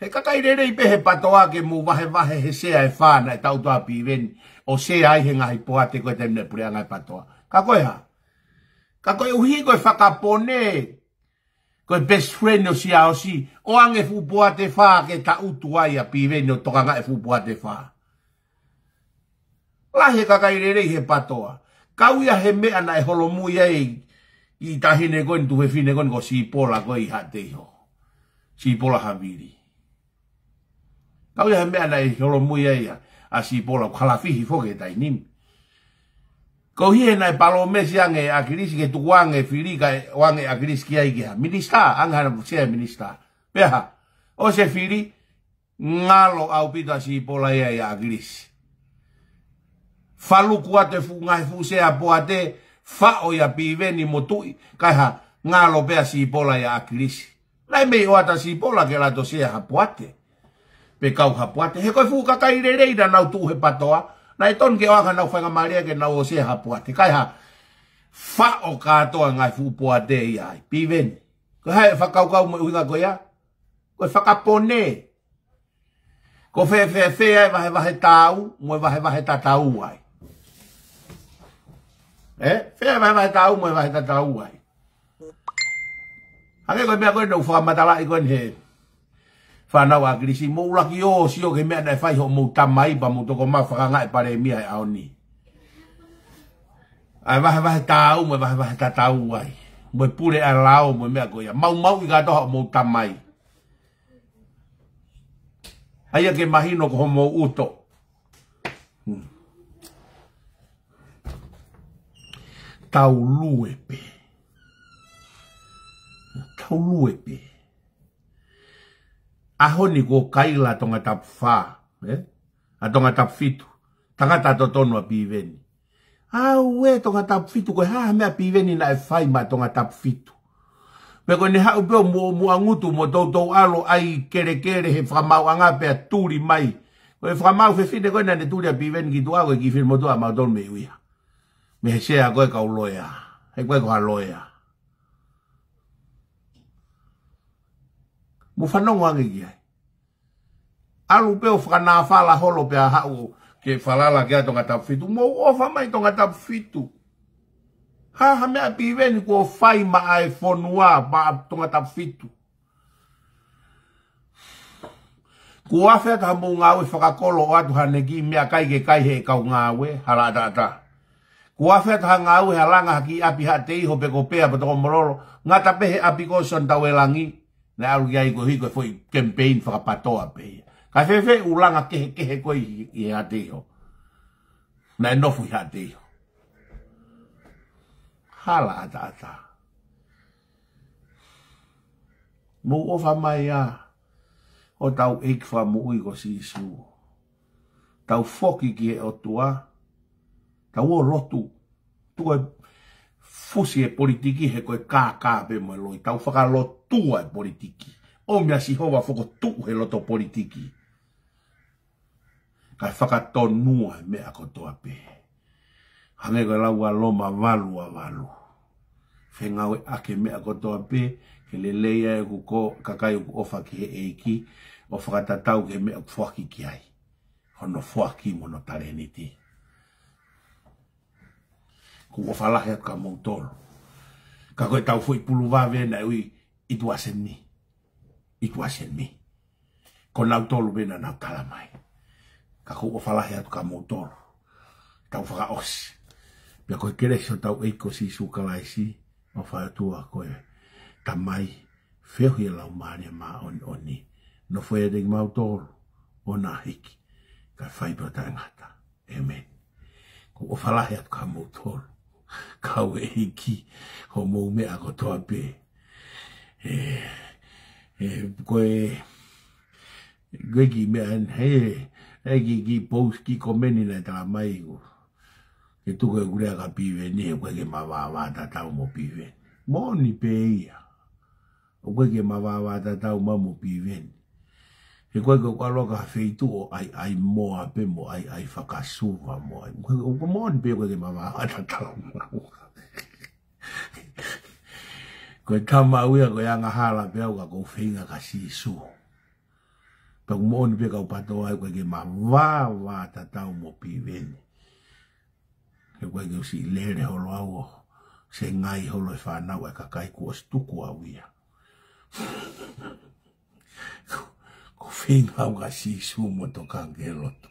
He kakai lelei pē he Patoa ke mou vahevahe he sea ʻe fā naʻe tautua ʻa Piveni. ʻO sea ai he ngaahi poate ko ē taimi naʻe puleʻanga e Patoa. Ka ko e hā. Ka koeʻuhi ko e fakapone. Ko e best friend ʻo Siaosi, ʻoange fuʻu poate fā ke tautua ai ʻa Piveni ʻo tokangaʻi e fuʻu poate fā. Lahi e kakai lelei he Patoa. Kau ia he meʻa naʻe holomui ai ʻa e taʻahine ko eni, tuofefine ko eni ko Sipola ko ē ʻi Haʻateiho. Sipola Havili. Kau ia he meʻa naʻe holomui ai ʻa, ʻa Sipola, ʻoku halafihi foki he taimi ni. Koeʻuhi he naʻe palōmesi ange ʻe ʻAkilisi ke tukuange e fili kae ʻoange ʻe ʻAkilisi ki ai ke hā. Minisitā, ange haʻane sea minisitā. Pea hā, ʻosi e fili, ngalo ʻaupito ʻa Sipola ia ʻia ʻAkilisi. Faluku atu e fuʻu ngaahi fuʻu sea poate, faʻo ʻia Piveni mo Tuʻi, kae hā, ngalo pē ʻa Sipola ʻia ʻAkilisi. Naʻe mei ʻoatu ʻa Sipola ke lato sea ha poate. Pe kau ha poate. He ko e fuʻu kakai lelei naʻa nau tuʻu he Patoa. Naʻe tonu ke ʻoange haʻanau faingamālie ke nau ō sea ha poate. Kae hā, faʻo kātoa e ngaahi fuʻu poate ia ai. Piveni. Ko e hā e fakakaukau mo e ʻuhinga ko ia. Ko e fakapone. Ko fē, fē, fē ʻa e vahevahe tāu, mo e vahevahe tatau ai. Ē? Fē ʻa e vahevahe tāu, mo e vahe tatau ai. Hangē ko e meʻa ko ē naʻa ku fakamatalaʻi ko eni he fānau ʻa ʻAkilisi, mou ʻuluaki ō ʻo sio ki he meʻa naʻe fai hoʻomou tamai pea mou toki ō mai ʻo fakangaʻi e palēmia he ʻaho ni. ʻA e vahevahe tāu, mo e vahevahe tatau ai. Mo e pule ʻa e lao, mo e meʻa ko ia. Maumauʻi kātoa hoʻomou tamai. ʻA ia ke mahino ko hoʻomou ʻuto. Hmm. Tau lue pē. Tau lue pē. ʻAho ni kuo kaila ʻa Tongatapu fā, ē? ʻA Tongatapu fitu. Tangata totonu ʻa Piveni. Auē, Tongatapu fitu, ko e hā ha meʻa ʻa Piveni naʻe fai maʻa Tongatapu fitu. Pea ko ʻene haʻu pē ʻo muʻomuʻa ngutu mo toutou ʻalu ʻo ʻai kelekele he fakamaauʻanga pea tuli mai. Ko e fakamaau fefine ko ē naʻa ne tuli ʻa Piveni ki tuʻa ko e kiʻi finemotuʻa ʻa mautolu mei ʻUiha. Mei he sea ko ē kau loea. He ko e ko ha loea. Mou fanongo ange ki ai. ʻAlu pē ʻo fakanāfala holo pē ʻa haʻu ke falala ki ai Tongatapu fitu. Mou ʻofa mai Tongatapu fitu. Ha, ha meʻa Piveni kuo fai maʻa e fonua maʻa Tongatapu fitu. Kuo afe atu ha mou ngāue fakakolo ʻo ʻatu haʻane kiʻi meʻakai ke kai he kau ngāue, hala ʻataʻatā. Kuo afe atu ha ngāue ha langa ha kiʻi ʻapi Haʻateiho pe ko Pea pe Tokomololo, ngata pē he ʻapi ko Sione Tauelangi, naʻe ʻalu ki ai ko e hiko e foʻi campaign fakapatoa pē ia. Kae fēfē ʻū langa kehekehe ko ē ʻi, ʻi Haʻateiho. Naʻe nofo ʻi Haʻateiho. Hala ʻataʻatā. Mou ʻofa mai ā, ʻo tau ʻEiki Fakamoʻui ko Sīsū. Tau foki ki he ʻOtua, tau ō lotu. Tuku e fusi e politiki he ko e kākā pē mo e loi. Tau fakalotua e politiki. ʻOmi ʻa Sihova fokotuʻu he loto politiki. Kae fakatonua e meʻa kotoa pē. Hangē ko e lau ʻa Loma valu ua valu. Fengāueʻaki e meʻa kotoa pē, ke lelei ai ʻoku ko, kakai ʻoku ʻofa ki he ʻEiki, ʻo fakatatau ki he meʻa ʻoku foaki ki ai. Hono foaki mo hono talēniti. Kuo ʻofa lahi atu kia moutolu. Ka ko e tau foʻi pulu vave naʻe ui, it wasn't me. It wasn't me. Ko nautolu pē naʻa nau tala mai. Ka kuo ʻofa lahi atu kia moutolu. Tau fakaʻosi. Pea ko e kelesi ʻo tau ʻEiki ko Sīsū Kalaisi, ʻofa ʻa e ʻOtua ko e Tamai, feohi ʻa e Laumālie Māʻoniʻoni, nofo ʻiate kimautolu ʻo na hiki, kae fai pē ʻo taʻengata. ʻĒmeni. Kuo ʻofa lahi atu kia moutolu. Kau ʻEiki, hoʻomou meʻa kotoa pē. ʻE, ʻe, ko e, ko e kiʻi meʻa ʻeni, he, ʻe kiʻi, kiʻi post, kiʻi komeni naʻe tala mai ʻoku ke tuku ʻeku lea kia Piveni, he ʻoku ʻikai ke ma vāvātatau mo Piveni. Moʻoni pē ia. ʻOku ʻikai ke ma vāvātatau mai mo Piveni. He ko e ʻoku ʻalu au ki ha feituʻu ʻo ʻaiʻai moa pē mo ʻaiʻai fakasuva mo ʻai. ʻOku, ʻoku moʻoni pē ʻoku ʻikai ke ma vāvātatau mo au. Ko e tama au ia, ko e angahala pē au ka ʻoku ou feinga kia Sīsū. Pea ʻoku moʻoni pē kau PTOA, ʻoku ʻikai ke ma vāvātatau mo Piveni. He ʻoku ʻikai ke u siʻi lele holo au ʻo sengai holo e fānau ʻa e kakai kuo ʻosi tuku au ia. ʻOku ou feinga au kia Sīsū mo tokanga ki he lotu.